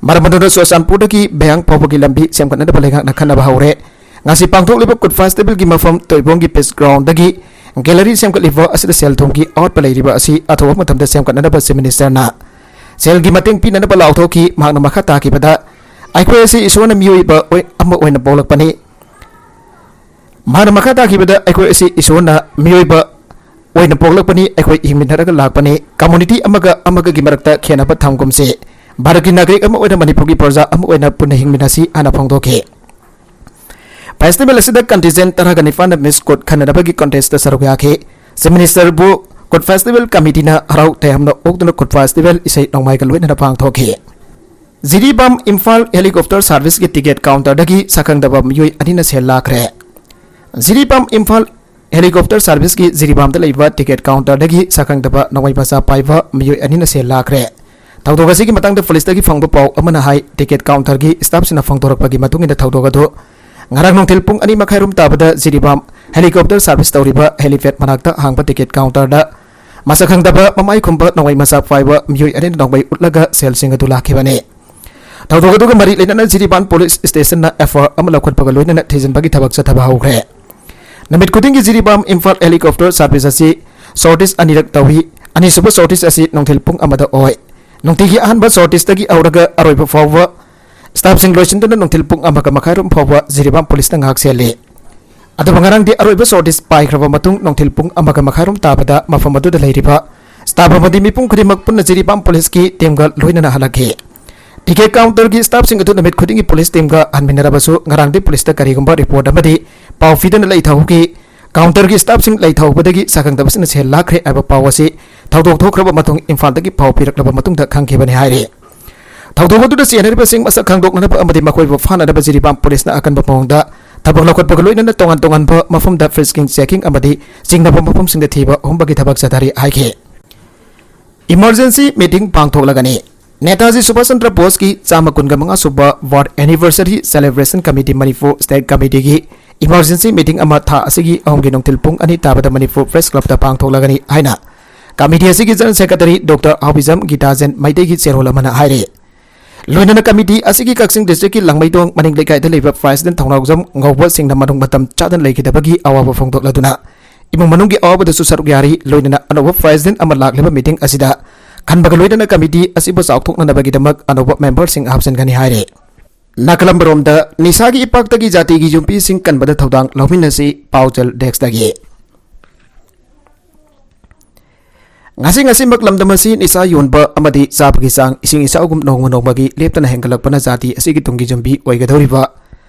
ꯃꯔꯝ ꯑꯗꯨꯅ ꯆꯨꯔꯆꯥꯟꯄꯨꯔꯗꯒꯤ ꯚꯦꯡ ꯐꯥꯎꯕꯒꯤ ꯂꯝꯕꯤ ꯁꯦꯝꯒꯠꯅꯅꯕ ꯂꯩꯉꯥꯛꯅ ꯈꯟꯅꯕ ꯍꯧꯔꯦ꯫ ꯉꯁꯤ ꯄꯥꯡꯊꯣꯛꯂꯤꯕ ꯀꯨꯠ festival ꯒꯤ ꯃꯐꯝ ꯇꯣꯏꯕꯣꯡꯒꯤ Feast Ground ꯗꯒꯤ gallery ꯁꯦꯝꯒꯠꯂꯤꯕ ꯑꯁꯤꯗ ꯁꯦꯜ ꯊꯨꯝꯒꯤ ꯑꯋꯥꯠꯄ ꯂꯩꯔꯤꯕ ꯑꯁꯤ ꯑꯊꯨꯕ ꯃꯇꯝꯗ ꯁꯦꯝꯒꯠꯅꯅꯕ Chief Minister ꯅ ꯁꯦꯜꯒꯤ ꯃꯇꯦꯡ ꯄꯤꯅꯅꯕ ꯂꯥꯎꯊꯣꯛꯈꯤ꯫ ꯃꯍꯥꯛꯅ ꯃꯈꯥ ꯇꯥꯈꯤꯕꯗ, ꯑꯩꯈꯣꯏ ꯑꯁꯤ ꯏꯁꯣꯔꯅ ꯃꯤꯑꯣꯏꯕ ꯑꯣꯏ-, ꯑꯃ ꯑꯣꯏꯅ ꯄꯣꯛꯂꯛꯄꯅꯤ꯫ ꯃꯍꯥꯛꯅ ꯃꯈꯥ ꯇꯥꯈꯤꯕꯗ, ꯑꯩꯈꯣꯏ ꯑꯁꯤ ꯏꯁꯣꯔꯅ ꯃꯤꯑꯣꯏꯕ ꯑꯣꯏꯅ ꯄꯣꯛꯂꯛꯄꯅꯤ, ꯑꯩꯈꯣꯏ ꯍꯤꯡꯃꯤꯟꯅꯔꯒ ꯂꯥꯛꯄꯅꯤ, community ꯑꯃꯒ ꯑꯃꯒꯒꯤ ꯃꯔꯛꯇ ꯈꯦꯟꯅꯕ ꯊꯝꯒꯨꯝꯁꯤ, ꯚꯥꯔꯠꯀꯤ ꯅꯥꯒꯔꯤꯛ ꯑꯃ ꯑꯣꯏꯅ ꯃꯅꯤꯄꯨꯔꯒꯤ ꯄ꯭ꯔꯖꯥ ꯑꯃ ꯑꯣꯏꯅ ꯄꯨꯟꯅ ꯍꯤꯡꯃꯤꯟꯅꯁꯤ ꯍꯥꯏꯅ ꯐꯣꯡꯗꯣꯛꯈꯤ꯫ Festival ꯑꯁꯤꯗ contingent ꯇꯔꯥꯒ ꯅꯤꯄꯥꯟꯅ Miss ꯀꯨꯠ ꯈꯟꯅꯅꯕꯒꯤ contest ꯇ ꯁꯔꯨꯛ ꯌꯥꯈꯤ꯫ Chief Minister ꯕꯨ ꯀꯨꯠ festival committee ꯅ ꯍꯔꯥꯎ ꯇꯌꯥꯝꯅ ꯑꯣꯛꯇꯨꯅ ꯀꯨꯠ festival ꯏꯁꯩ ꯅꯣꯡꯃꯥꯏꯒ ꯂꯣꯏꯅꯅ ꯄꯥꯡꯊꯣꯛꯈꯤ꯫ ꯖꯤꯔꯤꯕꯥꯝ ꯏꯝꯐꯥꯜ helicopter service ꯀꯤ ticket counter ꯗꯒꯤ ꯁꯛꯈꯪꯗꯕ ꯃꯤꯑꯣꯏ ꯑꯅꯤꯅ ꯁꯦꯜ ꯂꯥꯛꯈ꯭ꯔꯦ꯫ ꯖꯤꯔꯤꯕꯥꯝ ꯏꯝꯐꯥꯜ Helicopter service ꯀꯤ ꯖꯤꯔꯤꯕꯥꯝꯗ ꯂꯩꯕ ticket counter ꯗꯒꯤ ꯁꯛꯈꯪꯗꯕ ꯅꯣꯡꯃꯩ ꯃꯆꯥ ꯄꯥꯏꯕ ꯃꯤꯑꯣꯏ ꯑꯅꯤꯅ ꯁꯦꯜ ꯂꯥꯛꯈ꯭ꯔꯦ꯫ ꯊꯧꯗꯣꯛ ꯑꯁꯤꯒꯤ ꯃꯇꯥꯡꯗ police ꯇꯒꯤ ꯐꯪꯕ ꯄꯥꯎ ꯑꯃꯅ ꯍꯥꯏ, ticket counter ꯒꯤ staff ꯁꯤꯡꯅ ꯐꯣꯡꯗꯣꯔꯛꯄꯒꯤ ꯃꯇꯨꯡ ꯏꯟꯅ ꯊꯧꯗꯣꯛ ꯑꯗꯨ ꯉꯔꯥꯡ ꯅꯨꯡꯊꯤꯜ ꯄꯨꯡ ꯑꯅꯤ ꯃꯈꯥꯏ ꯔꯣꯝ ꯇꯥꯕꯗ ꯖꯤꯔꯤꯕꯥꯝ helicopter service ꯇꯧꯔꯤꯕ helipad ꯃꯅꯥꯛꯇ ꯍꯥꯡꯕ ticket counter ꯗ ꯃꯁꯛ ꯈꯪꯗꯕ ꯃꯃꯥꯏ ꯈꯨꯝꯕ ꯅꯣꯡꯃꯩ ꯃꯆꯥ ꯄꯥꯏꯕ ꯃꯤꯑꯣꯏ ꯑꯅꯤꯅ ꯅꯣꯡꯃꯩ ꯎꯠꯂꯒ ꯁꯦꯜꯁꯤꯡ ꯑꯗꯨ ꯂꯥꯛꯈꯤꯕꯅꯤ꯫ ꯊꯧꯗꯣꯛ ꯑꯗꯨꯒ ꯃꯔꯤ ꯂꯩꯅꯅ ꯖꯤꯔꯤꯕꯥꯝ police station ꯅ F I R ꯑꯃ ꯂꯧꯈꯠꯄꯒ ꯂꯣꯏꯅꯅ ꯊꯤꯖꯤꯟꯕꯒꯤ ꯊꯕꯛ ꯆꯠꯊꯕ ꯍꯧꯈ꯭ꯔꯦ꯫ ꯅꯨꯃꯤꯠ ꯈꯨꯗꯤꯡꯒꯤ ꯖꯤꯔꯤꯕꯥꯝ ꯏꯝꯐꯥꯜ helicopter service ꯑꯁꯤ sorties ꯑꯅꯤꯔꯛ ꯇꯧꯏ꯫ ꯑꯅꯤꯁꯨꯕ sorties ꯑꯁꯤ ꯅꯨꯡꯊꯤꯜ ꯄꯨꯡ ꯑꯃꯗ ꯑꯣꯏ꯫ ꯅꯨꯡꯇꯤꯒꯤ ꯑꯍꯥꯟꯕ sorties ꯇꯒꯤ ꯍꯧꯔꯒ ꯑꯔꯣꯏꯕ ꯐꯥꯎꯕ staff ꯁꯤꯡ ꯂꯣꯏꯁꯤꯟꯗꯨꯅ ꯅꯨꯡꯊꯤꯜ ꯄꯨꯡ ꯑꯃꯒ ꯃꯈꯥꯏ ꯔꯣꯝ ꯐꯥꯎꯕ ꯖꯤꯔꯤꯕꯥꯝ police ꯅ ꯉꯥꯛ ꯁꯦꯜꯂꯤ꯫ ꯑꯗꯨꯕꯨ ꯉꯔꯥꯡꯗꯤ ꯑꯔꯣꯏꯕ sorties ꯄꯥꯏꯈ꯭ꯔꯕ ꯃꯇꯨꯡ ꯅꯨꯡꯊꯤꯜ ꯄꯨꯡ ꯑꯃꯒ ꯃꯈꯥꯏ ꯔꯣꯝ ꯇꯥꯕꯗ ꯃꯐꯝ ꯑꯗꯨꯗ ꯂꯩꯔꯤꯕ staff ꯑꯃꯗꯤ ꯃꯤꯄꯨꯝ ꯈꯨꯗꯤꯡꯃꯛ ꯄꯨꯟꯅ ꯖꯤꯔꯤꯕꯥꯝ police ꯀꯤ team ꯒ ꯂꯣꯏꯅꯅ ꯍꯜꯂꯛꯈꯤ꯫ Ticket counter ꯒꯤ staff ꯁꯤꯡ ꯑꯗꯨ ꯅꯨꯃꯤꯠ ꯈꯨꯗꯤꯡꯒꯤ police team ꯒ ꯍꯟꯃꯤꯟꯅꯔꯕꯁꯨ ꯉꯔꯥꯡꯗꯤ police ꯇ ꯀꯔꯤꯒꯨꯝꯕ report ꯑꯃꯗꯤ ꯄꯥꯎ ꯄꯤꯗꯅ ꯂꯩꯊꯍꯧꯈꯤ꯫ Counter ꯒꯤ staff ꯁꯤꯡ ꯂꯩꯊꯍꯧꯕꯗꯒꯤ ꯁꯛꯈꯪꯗꯕꯁꯤꯡꯅ ꯁꯦꯜ ꯂꯥꯛꯈ꯭ꯔꯦ ꯍꯥꯏꯕ ꯄꯥꯎ ꯑꯁꯤ ꯊꯧꯗꯣꯛ ꯊꯣꯛꯈ꯭ꯔꯕ ꯃꯇꯨꯡ ꯏꯝꯐꯥꯜꯗꯒꯤ ꯄꯥꯎ ꯄꯤꯔꯛꯂꯕ ꯃꯇꯨꯡꯗ ꯈꯪꯈꯤꯕꯅꯤ ꯍꯥꯏꯔꯤ꯫ ꯊꯧꯗꯣꯛ ꯑꯗꯨꯗ ꯆꯦꯟꯅꯔꯤꯕꯁꯤꯡ ꯃꯁꯛ ꯈꯪꯗꯣꯛꯅꯅꯕ ꯑꯃꯗꯤ ꯃꯈꯣꯏꯕꯨ ꯐꯥꯅꯅꯕ ꯖꯤꯔꯤꯕꯥꯝ police ꯅ ꯑꯀꯟꯕ ꯃꯑꯣꯡꯗ ꯊꯕꯛ ꯂꯧꯈꯠꯄꯒ ꯂꯣꯏꯅꯅ ꯇꯣꯉꯥꯟ ꯇꯣꯉꯥꯟꯕ ꯃꯐꯝꯗ frisking, checking ꯑꯃꯗꯤ ꯆꯤꯡꯅꯕ ꯃꯐꯝꯁꯤꯡꯗ ꯊꯤꯕ ꯍꯨꯝꯕꯒꯤ ꯊꯕꯛ ꯆꯠꯊꯔꯤ ꯍꯥꯏꯈꯤ꯫ Emergency meeting ꯄꯥꯡꯊꯣꯛꯂꯒꯅꯤ꯫ ꯅꯦꯇꯥꯖꯤ ꯁꯨꯚꯥꯁ ꯆꯟꯗ꯭ꯔ ꯕꯣꯁꯀꯤ ꯆꯥꯝꯃ ꯀꯨꯟꯒ ꯃꯉꯥ ꯁꯨꯕ birth anniversary celebration committee Manipur state committee ꯒꯤ emergency meeting ꯑꯃ ꯊꯥ ꯑꯁꯤꯒꯤ ꯑꯍꯨꯝꯒꯤ ꯅꯨꯡꯊꯤꯜ ꯄꯨꯡ ꯑꯅꯤ ꯇꯥꯕꯗ ꯃꯅꯤꯄꯨꯔ Press Club ꯇ ꯄꯥꯡꯊꯣꯛꯂꯒꯅꯤ ꯍꯥꯏꯅ committee ꯑꯁꯤꯒꯤ general secretary Doctor ꯍꯥꯎꯕꯤꯖꯝ ꯒꯤꯇꯥꯖꯦꯟ ꯃꯩꯇꯩꯒꯤ ꯆꯦꯔꯣꯜ ꯑꯃꯅ ꯍꯥꯏꯔꯤ꯫ ꯂꯣꯏꯅꯅ committee ꯑꯁꯤꯒꯤ ꯀꯛꯆꯤꯡ district ꯀꯤ ꯂꯥꯡꯃꯩꯗꯣꯡ ꯃꯅꯤꯡ ꯂꯩꯀꯥꯏꯗ ꯂꯩꯕ president ꯊꯧꯅꯥꯎꯖꯝ ꯉꯧꯕ ꯁꯤꯡꯅ ꯃꯅꯨꯡ ꯃꯇꯝ ꯆꯥꯗꯅ ꯂꯩꯈꯤꯗꯕꯒꯤ ꯑꯋꯥꯕ ꯐꯣꯡꯗꯣꯛꯂꯗꯨꯅ ꯏꯃꯨꯡ ꯃꯅꯨꯡꯒꯤ ꯑꯋꯥꯕꯗꯁꯨ ꯁꯔꯨꯛ ꯌꯥꯔꯤ꯫ ꯂꯣꯏꯅꯅ ꯑꯅꯧꯕ president ꯑꯃ ꯂꯥꯛꯂꯤꯕ meeting ꯑꯁꯤꯗ ꯈꯟꯕꯒ ꯂꯣꯏꯅꯅ committee ꯑꯁꯤꯕꯨ ꯆꯥꯎꯊꯣꯛꯅꯅꯕꯒꯤꯗꯃꯛ ꯑꯅꯧꯕ member ꯁꯤꯡ ꯍꯥꯞꯆꯤꯟꯒꯅꯤ ꯍꯥꯏꯔꯤ꯫ ꯅꯥꯀꯜꯂꯝꯕꯔꯣꯝꯗ ꯅꯤꯁꯥꯒꯤ ꯏꯄꯥꯛꯇꯒꯤ ꯖꯥꯇꯤꯒꯤ ꯌꯨꯝꯕꯤꯁꯤꯡ ꯀꯟꯕꯗ ꯊꯧꯗꯥꯡ ꯂꯧꯃꯤꯟꯅꯁꯤ, ꯄꯥꯎꯖꯦꯜ desk ꯇꯒꯤ꯫ ꯉꯁꯤ ꯉꯁꯤꯃꯛ ꯂꯝꯗꯝ ꯑꯁꯤ ꯅꯤꯁꯥ ꯌꯣꯟꯕ ꯑꯃꯗꯤ ꯆꯥꯕꯒꯤ ꯆꯥꯡ ꯏꯁꯤꯡ ꯏꯆꯥꯎꯒꯨꯝ ꯅꯣꯡꯃ ꯅꯣꯡꯃꯒꯤ ꯂꯦꯞꯇꯅ ꯍꯦꯟꯒꯠꯂꯛꯄꯅ ꯖꯥꯇꯤ ꯑꯁꯤꯒꯤ ꯇꯨꯡꯒꯤ ꯌꯨꯝꯕꯤ ꯑꯣꯏꯒꯗꯧꯔꯤꯕ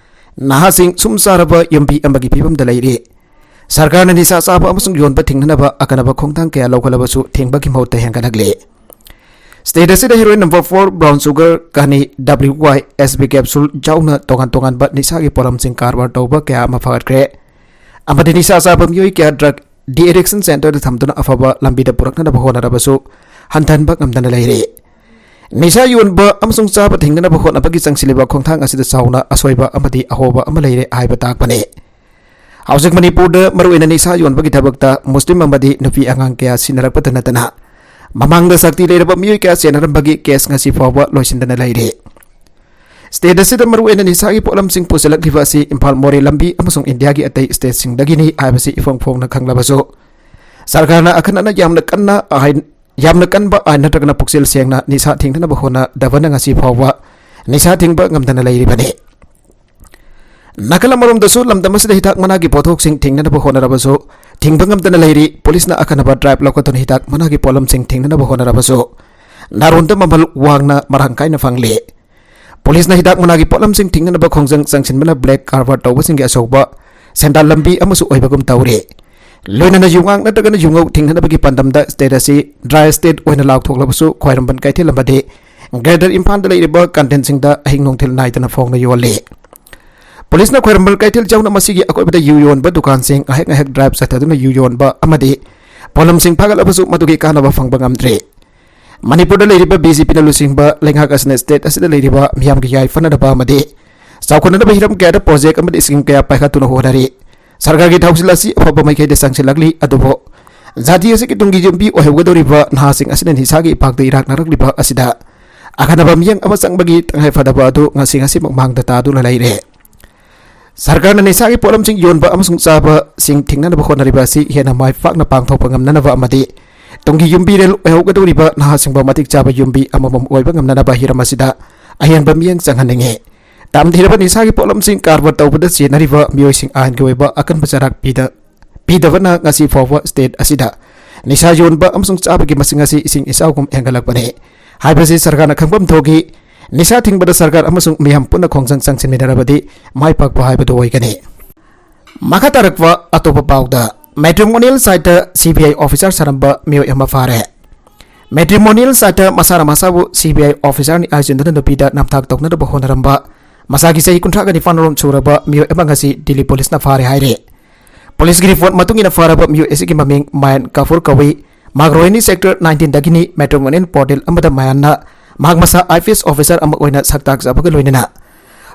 ꯅꯍꯥꯁꯤꯡ ꯁꯨꯝ ꯆꯥꯔꯕ ꯌꯨꯝꯕꯤ ꯑꯃꯒꯤ ꯐꯤꯕꯝꯗ ꯂꯩꯔꯤ꯫ ꯁꯔꯀꯥꯔꯅ ꯅꯤꯁꯥ ꯆꯥꯕ ꯑꯃꯁꯨꯡ ꯌꯣꯟꯕ ꯊꯤꯡꯅꯅꯕ ꯑꯀꯟꯕ ꯈꯣꯡꯊꯥꯡ ꯀꯌꯥ ꯂꯧꯈꯠꯂꯕꯁꯨ ꯊꯤꯡꯕꯒꯤ ꯃꯍꯨꯠꯇ ꯍꯦꯟꯒꯠꯂꯛꯂꯤ꯫ State ꯑꯁꯤꯗ heroin number four, brown sugar, ꯈꯩꯅꯤ, W Y, S B capsule ꯌꯥꯎꯅ ꯇꯣꯉꯥꯟ ꯇꯣꯉꯥꯟꯕ ꯅꯤꯁꯥꯒꯤ ꯄꯣꯠꯂꯝꯁꯤꯡ ꯀꯔꯕꯥꯔ ꯇꯧꯕ ꯀꯌꯥ ꯑꯃ ꯐꯒꯠꯈ꯭ꯔꯦ꯫ ꯑꯃꯗꯤ ꯅꯤꯁꯥ ꯆꯥꯕ ꯃꯤꯑꯣꯏ ꯀꯌꯥ drug de-addiction centreꯗ ꯊꯝꯗꯨꯅ ꯑꯐꯕ ꯂꯝꯕꯤꯗ ꯄꯨꯔꯛꯅꯅꯕ ꯍꯣꯠꯅꯔꯕꯁꯨ ꯍꯟꯊꯍꯟꯕ ꯉꯝꯗꯅ ꯂꯩꯔꯦ꯫ ꯅꯤꯁꯥ ꯌꯣꯟꯕ ꯑꯃꯁꯨꯡ ꯆꯥꯕ ꯊꯤꯡꯅꯅꯕ ꯍꯣꯠꯅꯕꯒꯤ ꯆꯪꯁꯤꯜꯂꯤꯕ ꯈꯣꯡꯊꯥꯡ ꯑꯁꯤꯗ ꯆꯥꯎꯅ ꯑꯁꯣꯏꯕ ꯑꯃꯗꯤ ꯑꯍꯣꯕ ꯑꯃ ꯂꯩꯔꯦ ꯍꯥꯏꯕ ꯇꯥꯛꯄꯅꯤ꯫ ꯍꯧꯖꯤꯛ ꯃꯅꯤꯄꯨꯔꯗ ꯃꯔꯨꯑꯣꯏꯅ ꯅꯤꯁꯥ ꯌꯣꯟꯕꯒꯤ ꯊꯕꯛꯇ ꯃꯨꯁꯂꯤꯝ ꯑꯃꯗꯤ ꯅꯨꯄꯤ ꯑꯉꯥꯡ ꯀꯌꯥ ꯁꯤꯟꯅꯔꯛꯄꯗ ꯅꯠꯇꯅ, ꯃꯃꯥꯡꯗ ꯁꯛꯇꯤ ꯂꯩꯔꯕ ꯃꯤꯑꯣꯏ ꯀꯌꯥ ꯆꯦꯟꯅꯔꯝꯕꯒꯤ case ꯉꯁꯤ ꯐꯥꯎꯕ ꯂꯣꯏꯁꯤꯟꯗꯅ ꯂꯩꯔꯤ꯫ State ꯑꯁꯤꯗ ꯃꯔꯨꯑꯣꯏꯅ ꯅꯤꯁꯥꯒꯤ ꯄꯣꯠꯂꯝꯁꯤꯡ ꯄꯨꯁꯤꯜꯂꯛꯂꯤꯕ ꯑꯁꯤ ꯏꯝꯐꯥꯜ ꯃꯣꯔꯦ ꯂꯝꯕꯤ ꯑꯃꯁꯨꯡ ꯏꯟꯗꯤꯌꯥꯒꯤ ꯑꯇꯩ stateꯁꯤꯡꯗꯒꯤꯅꯤ ꯍꯥꯏꯕꯁꯤ ꯏꯐꯣꯡ ꯐꯣꯡꯅ ꯈꯪꯂꯕꯁꯨ, ꯁꯔꯀꯥꯔꯅ ꯑꯈꯟꯅꯅ ꯌꯥꯝꯅ ꯀꯟꯅ ꯑꯥꯏꯟ, ꯌꯥꯝꯅ ꯀꯟꯕ ꯑꯥꯏꯟ ꯅꯠꯇ꯭ꯔꯒꯅ ꯄꯨꯛꯆꯦꯜ ꯁꯦꯡꯅ ꯅꯤꯁꯥ ꯊꯤꯡꯅꯅꯕ ꯍꯣꯠꯅꯗꯕꯅ ꯉꯁꯤ ꯐꯥꯎꯕ ꯅꯤꯁꯥ ꯊꯤꯡꯕ ꯉꯝꯗꯅ ꯂꯩꯔꯤꯕꯅꯤ꯫ ꯅꯥꯀꯜ ꯑꯃꯔꯣꯝꯗꯁꯨ ꯂꯝꯗꯝ ꯑꯁꯤꯗ ꯍꯤꯗꯥꯛ ꯃꯅꯥꯒꯤ ꯄꯣꯠꯊꯣꯛꯁꯤꯡ ꯊꯤꯡꯅꯅꯕ ꯍꯣꯠꯅꯔꯕꯁꯨ ꯊꯤꯡꯕ ꯉꯝꯗꯅ ꯂꯩꯔꯤ꯫ ꯄꯨꯂꯤꯁꯅ ꯑꯈꯟꯅꯕ drive ꯂꯧꯈꯠꯇꯨꯅ ꯍꯤꯗꯥꯛ ꯃꯅꯥꯒꯤ ꯄꯣꯠꯂꯝꯁꯤꯡ ꯊꯤꯡꯅꯅꯕ ꯍꯣꯠꯅꯔꯕꯁꯨ ꯅꯥꯔꯣꯟꯗ ꯃꯃꯜ ꯋꯥꯡꯅ ꯃꯔꯥꯡ ꯀꯥꯏꯅ ꯐꯪꯂꯤ꯫ ꯄꯨꯂꯤꯁꯅ ꯍꯤꯗꯥꯛ ꯃꯅꯥꯒꯤ ꯄꯣꯠꯂꯝꯁꯤꯡ ꯊꯤꯡꯅꯅꯕ ꯈꯣꯡꯖꯪ ꯆꯪꯁꯤꯟꯕꯅ black ꯀꯔꯕꯥꯔ ꯇꯧꯕꯁꯤꯡꯒꯤ ꯑꯆꯧꯕ ꯁꯦꯟꯗꯥꯟ ꯂꯝꯕꯤ ꯑꯃꯁꯨ ꯑꯣꯏꯕꯒꯨꯝ ꯇꯧꯔꯤ꯫ ꯂꯣꯏꯅꯅ ꯌꯨꯉꯥꯡ ꯅꯠꯇ꯭ꯔꯒꯅ ꯌꯨꯉꯧ ꯊꯤꯡꯅꯅꯕꯒꯤ ꯄꯥꯟꯗꯝꯗ state ꯑꯁꯤ dry state ꯑꯣꯏꯅ ꯂꯥꯎꯊꯣꯛꯂꯕꯁꯨ ꯈ꯭ꯋꯥꯏꯔꯝꯕꯟ ꯀꯩꯊꯦꯜ ꯑꯃꯗꯤ Greater ꯏꯝꯐꯥꯜꯗ ꯂꯩꯔꯤꯕ ꯀꯥꯟꯇꯦꯟꯁꯤꯡꯗ ꯑꯍꯤꯡ ꯅꯨꯡꯊꯤꯜ ꯅꯥꯏꯗꯅ ꯐꯣꯡꯅ ꯌꯣꯜꯂꯤ꯫ ꯄꯨꯂꯤꯁꯅ ꯈ꯭ꯋꯥꯏꯔꯝꯕꯟ ꯀꯩꯊꯦꯜ ꯌꯥꯎꯅ ꯃꯁꯤꯒꯤ ꯑꯀꯣꯏꯕꯗ ꯌꯨ ꯌꯣꯟꯕ ꯗꯨꯀꯥꯟꯁꯤꯡ ꯑꯍꯦꯛ ꯑꯍꯦꯛ drive ꯆꯠꯊꯗꯨꯅ ꯌꯨ ꯌꯣꯟꯕ ꯑꯃꯗꯤ ꯄꯣꯠꯂꯝꯁꯤꯡ ꯐꯥꯒꯠꯂꯕꯁꯨ ꯃꯗꯨꯒꯤ ꯀꯥꯟꯅꯕ ꯐꯪꯕ ꯉꯝꯗ꯭ꯔꯤ꯫ ꯃꯅꯤꯄꯨꯔꯗ ꯂꯩꯔꯤꯕ BJPꯅ ꯂꯨꯆꯤꯡꯕ ꯂꯩꯉꯥꯛ ꯑꯁꯤꯅ state ꯑꯁꯤꯗ ꯂꯩꯔꯤꯕ ꯃꯤꯌꯥꯝꯒꯤ ꯌꯥꯏꯐꯅꯅꯕ ꯑꯃꯗꯤ ꯆꯥꯎꯈꯠꯅꯅꯕ ꯍꯤꯔꯝ ꯀꯌꯥꯗ project ꯑꯃꯗꯤ scheme ꯀꯌꯥ ꯄꯥꯏꯈꯠꯇꯨꯅ ꯍꯣꯠꯅꯔꯤ꯫ ꯁꯔꯀꯥꯔꯒꯤ ꯊꯧꯁꯤꯜ ꯑꯁꯤ ꯑꯐꯕ ꯃꯥꯏꯀꯩꯗ ꯆꯪꯁꯤꯜꯂꯛꯂꯤ, ꯑꯗꯨꯕꯨ ꯖꯥꯇꯤ ꯑꯁꯤꯒꯤ ꯇꯨꯡꯒꯤ ꯌꯨꯝꯕꯤ ꯑꯣꯏꯍꯧꯒꯗꯧꯔꯤꯕ ꯅꯍꯥꯁꯤꯡ ꯑꯁꯤꯅ ꯅꯤꯁꯥꯒꯤ ꯏꯄꯥꯛꯇ ꯏꯔꯥꯛꯅꯔꯛꯂꯤꯕ ꯑꯁꯤꯗ ꯑꯈꯟꯅꯕ ꯃꯤꯠꯌꯦꯡ ꯑꯃ ꯆꯪꯕꯒꯤ ꯇꯉꯥꯏꯐꯗꯕ ꯑꯗꯨ ꯉꯁꯤ ꯉꯁꯤꯃꯛ ꯃꯥꯡꯗ ꯇꯥꯗꯨꯅ ꯂꯩꯔꯦ꯫ ꯁꯔꯀꯥꯔꯅ ꯅꯤꯁꯥꯒꯤ ꯄꯣꯠꯂꯝꯁꯤꯡ ꯌꯣꯟꯕ ꯑꯃꯁꯨꯡ ꯆꯥꯕꯁꯤꯡ ꯊꯤꯡꯅꯅꯕ ꯍꯣꯠꯅꯔꯤꯕ ꯑꯁꯤ ꯍꯦꯟꯅ ꯃꯥꯏ ꯄꯥꯛꯅ ꯄꯥꯡꯊꯣꯛꯄ ꯉꯝꯅꯅꯕ ꯑꯃꯗꯤ ꯇꯨꯡꯒꯤ ꯌꯨꯝꯕꯤꯔꯦꯜ ꯑꯣꯏꯍꯧꯒꯗꯧꯔꯤꯕ ꯅꯍꯥꯁꯤꯡꯕꯨ ꯃꯇꯤꯛ ꯆꯥꯕ ꯌꯨꯝꯕꯤ ꯑꯃꯃꯝ ꯑꯣꯏꯕ ꯉꯝꯅꯅꯕ ꯍꯤꯔꯝ ꯑꯁꯤꯗ ꯑꯍꯦꯟꯕ ꯃꯤꯠꯌꯦꯡ ꯆꯪꯍꯟꯅꯤꯡꯏ꯫ ꯇꯝꯊꯤꯔꯕ ꯅꯤꯁꯥꯒꯤ ꯄꯣꯠꯂꯝꯁꯤꯡ ꯀꯔꯕꯥꯔ ꯇꯧꯕꯗ ꯆꯦꯟꯅꯔꯤꯕ ꯃꯤꯑꯣꯏꯁꯤꯡ ꯑꯥꯏꯟꯒꯤ ꯑꯣꯏꯕ ꯑꯀꯟꯕ ꯆꯩꯔꯥꯛ ꯄꯤꯗ-, ꯄꯤꯗꯕꯅ ꯉꯁꯤ ꯐꯥꯎꯕ state ꯑꯁꯤꯗ ꯅꯤꯁꯥ ꯌꯣꯟꯕ ꯑꯃꯁꯨꯡ ꯆꯥꯕꯒꯤ ꯃꯁꯤꯡ ꯑꯁꯤ ꯏꯁꯤꯡ ꯏꯆꯥꯎꯒꯨꯝ ꯍꯦꯟꯒꯠꯂꯛꯄꯅꯤ ꯍꯥꯏꯕꯁꯤ ꯁꯔꯀꯥꯔꯅ ꯈꯪꯐꯝ ꯊꯣꯛꯏ꯫ ꯅꯤꯁꯥ ꯊꯤꯡꯕꯗ ꯁꯔꯀꯥꯔ ꯑꯃꯁꯨꯡ ꯃꯤꯌꯥꯝ ꯄꯨꯟꯅ ꯈꯣꯡꯖꯪ ꯆꯪꯁꯤꯟꯃꯤꯟꯅꯔꯕꯗꯤ ꯃꯥꯏ ꯄꯥꯛꯄ ꯍꯥꯏꯕꯗꯨ ꯑꯣꯏꯒꯅꯤ꯫ ꯃꯈꯥ ꯇꯥꯔꯛꯄ ꯑꯇꯣꯞꯄ ꯄꯥꯎꯗ, matrimonial siteꯇ CBI officer ꯁꯥꯔꯝꯕ ꯃꯤꯑꯣꯏ ꯑꯃ ꯐꯥꯔꯦ꯫ Matrimonial siteꯇ ꯃꯁꯥꯅ ꯃꯁꯥꯕꯨ CBI officerꯅꯤ ꯍꯥꯏꯖꯤꯟꯗꯨꯅ ꯅꯨꯄꯤꯗ ꯅꯝꯊꯥꯛ ꯇꯧꯅꯅꯕ ꯍꯣꯠꯅꯔꯝꯕ ꯃꯁꯥꯒꯤ ꯆꯍꯤ ꯀꯨꯟꯊ꯭ꯔꯥꯒ ꯅꯤꯄꯥꯟ ꯔꯣꯝ ꯁꯨꯔꯕ ꯃꯤꯑꯣꯏ ꯑꯃ ꯉꯁꯤ ꯗꯤꯜꯂꯤ ꯄꯨꯂꯤꯁꯅ ꯐꯥꯔꯦ ꯍꯥꯏꯔꯦ꯫ ꯄꯨꯂꯤꯁꯀꯤ ꯔꯤꯄꯣꯔꯠ ꯃꯇꯨꯡ ꯏꯟꯅ, ꯐꯥꯔꯕ ꯃꯤꯑꯣꯏ ꯑꯁꯤꯒꯤ ꯃꯃꯤꯡ ꯃꯌꯥꯟ ꯀꯥꯐꯨꯔ ꯀꯧꯏ꯫ ꯃꯥꯒ ꯔꯣꯍꯤꯅꯤ ꯁꯦꯛꯇꯔ ꯅꯥꯏꯟꯇꯤꯟꯗꯒꯤꯅꯤ꯫ ꯃꯦꯇ꯭ꯔꯤꯃꯣꯅꯤꯌꯦꯜ ꯄꯣꯔꯇꯦꯜ ꯑꯃꯗ ꯃꯌꯥꯟꯅ ꯃꯍꯥꯛ ꯃꯁꯥ ꯑꯥꯏ ꯄꯤ ꯑꯦꯁ ꯑꯣꯐꯤꯁꯥꯔ ꯑꯃ ꯑꯣꯏꯅ ꯁꯛ ꯇꯥꯛꯆꯕꯒ ꯂꯣꯏꯅꯅ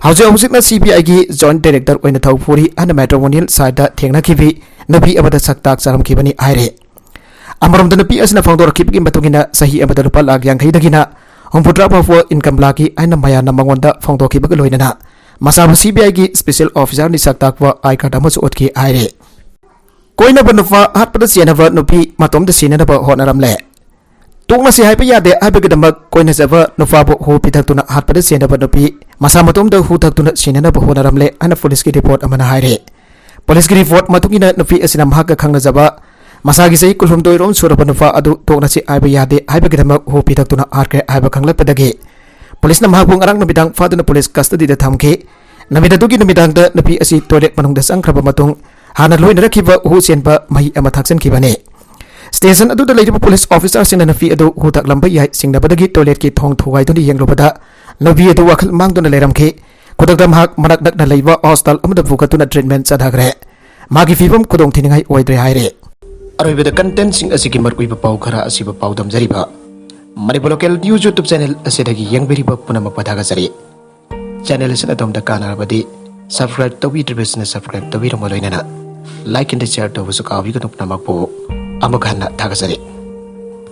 ꯍꯧꯖꯤꯛ ꯍꯧꯖꯤꯛꯅ ꯁꯤ ꯕꯤ ꯑꯥꯏꯒꯤ ꯖꯣꯏꯟꯠ ꯗꯥꯏꯔꯦꯛꯇꯔ ꯑꯣꯏꯅ ꯊꯧ ꯄꯨꯔꯤ ꯍꯥꯏꯅ ꯃꯦꯇ꯭ꯔꯤꯃꯣꯅꯤꯌꯦꯜ ꯁꯥꯏꯠꯇ ꯊꯦꯡꯅꯈꯤꯕꯤ ꯅꯨꯄꯤ ꯑꯃꯗ ꯁꯛ ꯇꯥꯛꯆꯔꯝꯈꯤꯕꯅꯤ ꯍꯥꯏꯔꯦ꯫ ꯑꯃꯔꯣꯝꯗ, ꯅꯨꯄꯤ ꯑꯁꯤꯅ ꯐꯣꯡꯗꯣꯔꯛꯈꯤꯕꯒꯤ ꯃꯇꯨꯡ ꯏꯟꯅ, ꯆꯍꯤ ꯑꯃꯗ ꯂꯨꯄꯥ ꯂꯥꯈ ꯌꯥꯡꯈꯩꯗꯒꯤꯅ ꯍꯨꯝꯐꯨꯇꯔꯥ ꯐꯥꯎꯕ ꯏꯟꯀꯝ ꯂꯥꯛꯈꯤ ꯍꯥꯏꯅ ꯃꯌꯥꯟꯅ ꯃꯉꯣꯟꯗ ꯐꯣꯡꯗꯣꯛꯈꯤꯕꯒ ꯂꯣꯏꯅꯅ ꯃꯁꯥꯕꯨ ꯁꯤ ꯕꯤ ꯑꯥꯏꯒꯤ ꯁ꯭ꯄꯦꯁꯦꯜ ꯑꯣꯐꯤꯁꯥꯔꯅꯤ ꯁꯛ ꯇꯥꯛꯄ ꯑꯥꯏ ꯀꯥꯔꯗ ꯑꯃꯁꯨ ꯎꯠꯈꯤ ꯍꯥꯏꯔꯦ꯫ ꯀꯣꯏꯅꯕ ꯅꯨꯄꯥ ꯍꯥꯠꯄꯗ ꯆꯦꯟꯅꯕ ꯅꯨꯄꯤ ꯃꯇꯣꯝꯇ ꯁꯤꯅꯅꯕ ꯍꯣꯠꯅꯔꯝꯂꯦ꯫ ꯇꯣꯛꯅꯁꯤ ꯍꯥꯏꯕ ꯌꯥꯗꯦ ꯍꯥꯏꯕꯒꯤꯗꯃꯛ ꯀꯣꯏꯅꯖꯕ ꯅꯨꯄꯥꯕꯨ ꯍꯨ ꯄꯤꯊꯛꯇꯨꯅ ꯍꯥꯠꯄꯗ ꯆꯦꯟꯅꯕ ꯅꯨꯄꯤ ꯃꯁꯥ ꯃꯇꯣꯝꯇ ꯍꯨ ꯊꯛꯇꯨꯅ ꯁꯤꯅꯅꯕ ꯍꯣꯠꯅꯔꯝꯂꯦ ꯍꯥꯏꯅ ꯄꯨꯂꯤꯁꯀꯤ ꯔꯤꯄꯣꯔꯠ ꯑꯃꯅ ꯍꯥꯏꯔꯦ꯫ ꯄꯨꯂꯤꯁꯀꯤ ꯔꯤꯄꯣꯔꯠ ꯃꯇꯨꯡ ꯏꯟꯅ, ꯅꯨꯄꯤ ꯑꯁꯤꯅ ꯃꯍꯥꯛꯀ ꯈꯪꯅꯖꯕ ꯃꯁꯥꯒꯤ ꯆꯍꯤ ꯀꯨꯟꯍꯨꯝꯗꯣꯏ ꯔꯣꯝ ꯁꯨꯔꯕ ꯅꯨꯄꯥ ꯑꯗꯨ ꯇꯣꯛꯅꯁꯤ ꯍꯥꯏꯕ ꯌꯥꯗꯦ ꯍꯥꯏꯕꯒꯤꯗꯃꯛ ꯍꯨ ꯄꯤꯊꯛꯇꯨꯅ ꯍꯥꯠꯈ꯭ꯔꯦ ꯍꯥꯏꯕ ꯈꯪꯂꯛꯄꯗꯒꯤ ꯄꯨꯂꯤꯁꯅ ꯃꯍꯥꯛꯄꯨ ꯉꯔꯥꯡ ꯅꯨꯃꯤꯗꯥꯡ ꯐꯥꯗꯨꯅ ꯄꯨꯂꯤꯁ ꯀꯁꯇꯗꯤꯗ ꯊꯝꯈꯤ꯫ ꯅꯨꯃꯤꯠ ꯑꯗꯨꯒꯤ ꯅꯨꯃꯤꯗꯥꯡꯗ ꯅꯨꯄꯤ ꯑꯁꯤ ꯇꯣꯏꯂꯦꯠ ꯃꯅꯨꯡꯗ ꯆꯪꯈ꯭ꯔꯕ ꯃꯇꯨꯡ, ꯍꯥꯟꯅ ꯂꯣꯏꯅꯔꯛꯈꯤꯕ ꯍꯨ ꯆꯦꯟꯕ ꯃꯍꯤ ꯑꯃ ꯊꯛꯆꯤꯟꯈꯤꯕꯅꯤ꯫ ꯁ꯭ꯇꯦꯁꯟ ꯑꯗꯨꯗ ꯂꯩꯔꯤꯕ ꯄꯨꯂꯤꯁ ꯑꯣꯐꯤꯁꯥꯔꯁꯤꯡꯅ ꯅꯨꯄꯤ ꯑꯗꯨ ꯍꯨ ꯊꯛꯂꯝꯕ ꯌꯥꯏ ꯆꯤꯡꯅꯕꯗꯒꯤ ꯇꯣꯏꯂꯦꯠꯀꯤ ꯊꯣꯡ ꯊꯨꯒꯥꯏꯗꯨꯅ ꯌꯦꯡꯂꯨꯕꯗ, ꯅꯨꯄꯤ ꯑꯗꯨ ꯋꯥꯈꯜ ꯃꯥꯡꯗꯨꯅ ꯂꯩꯔꯝꯈꯤ꯫ ꯈꯨꯗꯛꯇ ꯃꯍꯥꯛ ꯃꯅꯥꯛ ꯅꯛꯅ ꯂꯩꯕ ꯍꯣꯁꯄꯤꯇꯥꯜ ꯑꯃꯗ ꯄꯨꯈꯠꯇꯨꯅ ꯇ꯭ꯔꯤꯠꯃꯦꯟ ꯆꯠꯊꯈ꯭ꯔꯦ꯫ ꯃꯥꯒꯤ ꯐꯤꯕꯝ ꯈꯨꯗꯣꯡꯊꯤꯅꯤꯡꯉꯥꯏ ꯑꯣꯏꯗ꯭ꯔꯦ ꯍꯥꯏꯔꯦ꯫ ꯑꯔꯣꯏꯕꯗ ꯀꯟꯇꯦꯟꯁꯤꯡ ꯑꯁꯤꯒꯤ ꯃꯔꯨꯑꯣꯏꯕ ꯄꯥꯎ ꯈꯔ ꯑꯁꯤꯕꯨ ꯄꯥꯎꯗꯝꯖꯔꯤꯕ ꯃꯅꯤꯄꯨꯔ ꯂꯣꯀꯦꯜ ꯅ꯭ꯌꯨꯁ ꯌꯨꯇ꯭ꯌꯨꯕ ꯆꯦꯅꯦꯜ ꯑꯁꯤꯗꯒꯤ ꯌꯦꯡꯕꯤꯔꯤꯕ ꯄꯨꯝꯅꯃꯛꯄꯨ ꯊꯥꯒꯠꯆꯔꯤ꯫ ꯆꯦꯅꯦꯜ ꯑꯁꯤꯅ ꯑꯗꯣꯝꯗ ꯀꯥꯟꯅꯔꯕꯗꯤ ꯁꯕꯁꯀ꯭ꯔꯥꯏꯕ ꯇꯧꯕꯤꯗ꯭ꯔꯤꯕꯁꯤꯡꯅ ꯁꯕꯁꯀ꯭ꯔꯥꯏꯕ ꯇꯧꯕꯤꯔꯝꯕ ꯂꯣꯏꯅꯅ ꯂꯥꯏꯛ ꯑꯃꯗꯤ ꯁꯤꯌꯔ ꯇꯧꯕꯁꯨ ꯀꯥꯎꯕꯤꯒꯅꯨ꯫ ꯄꯨꯝꯅꯃꯛꯄꯨ ꯑꯃꯨꯛ ꯍꯟꯅ ꯊꯥꯒꯠꯆꯔꯤ꯫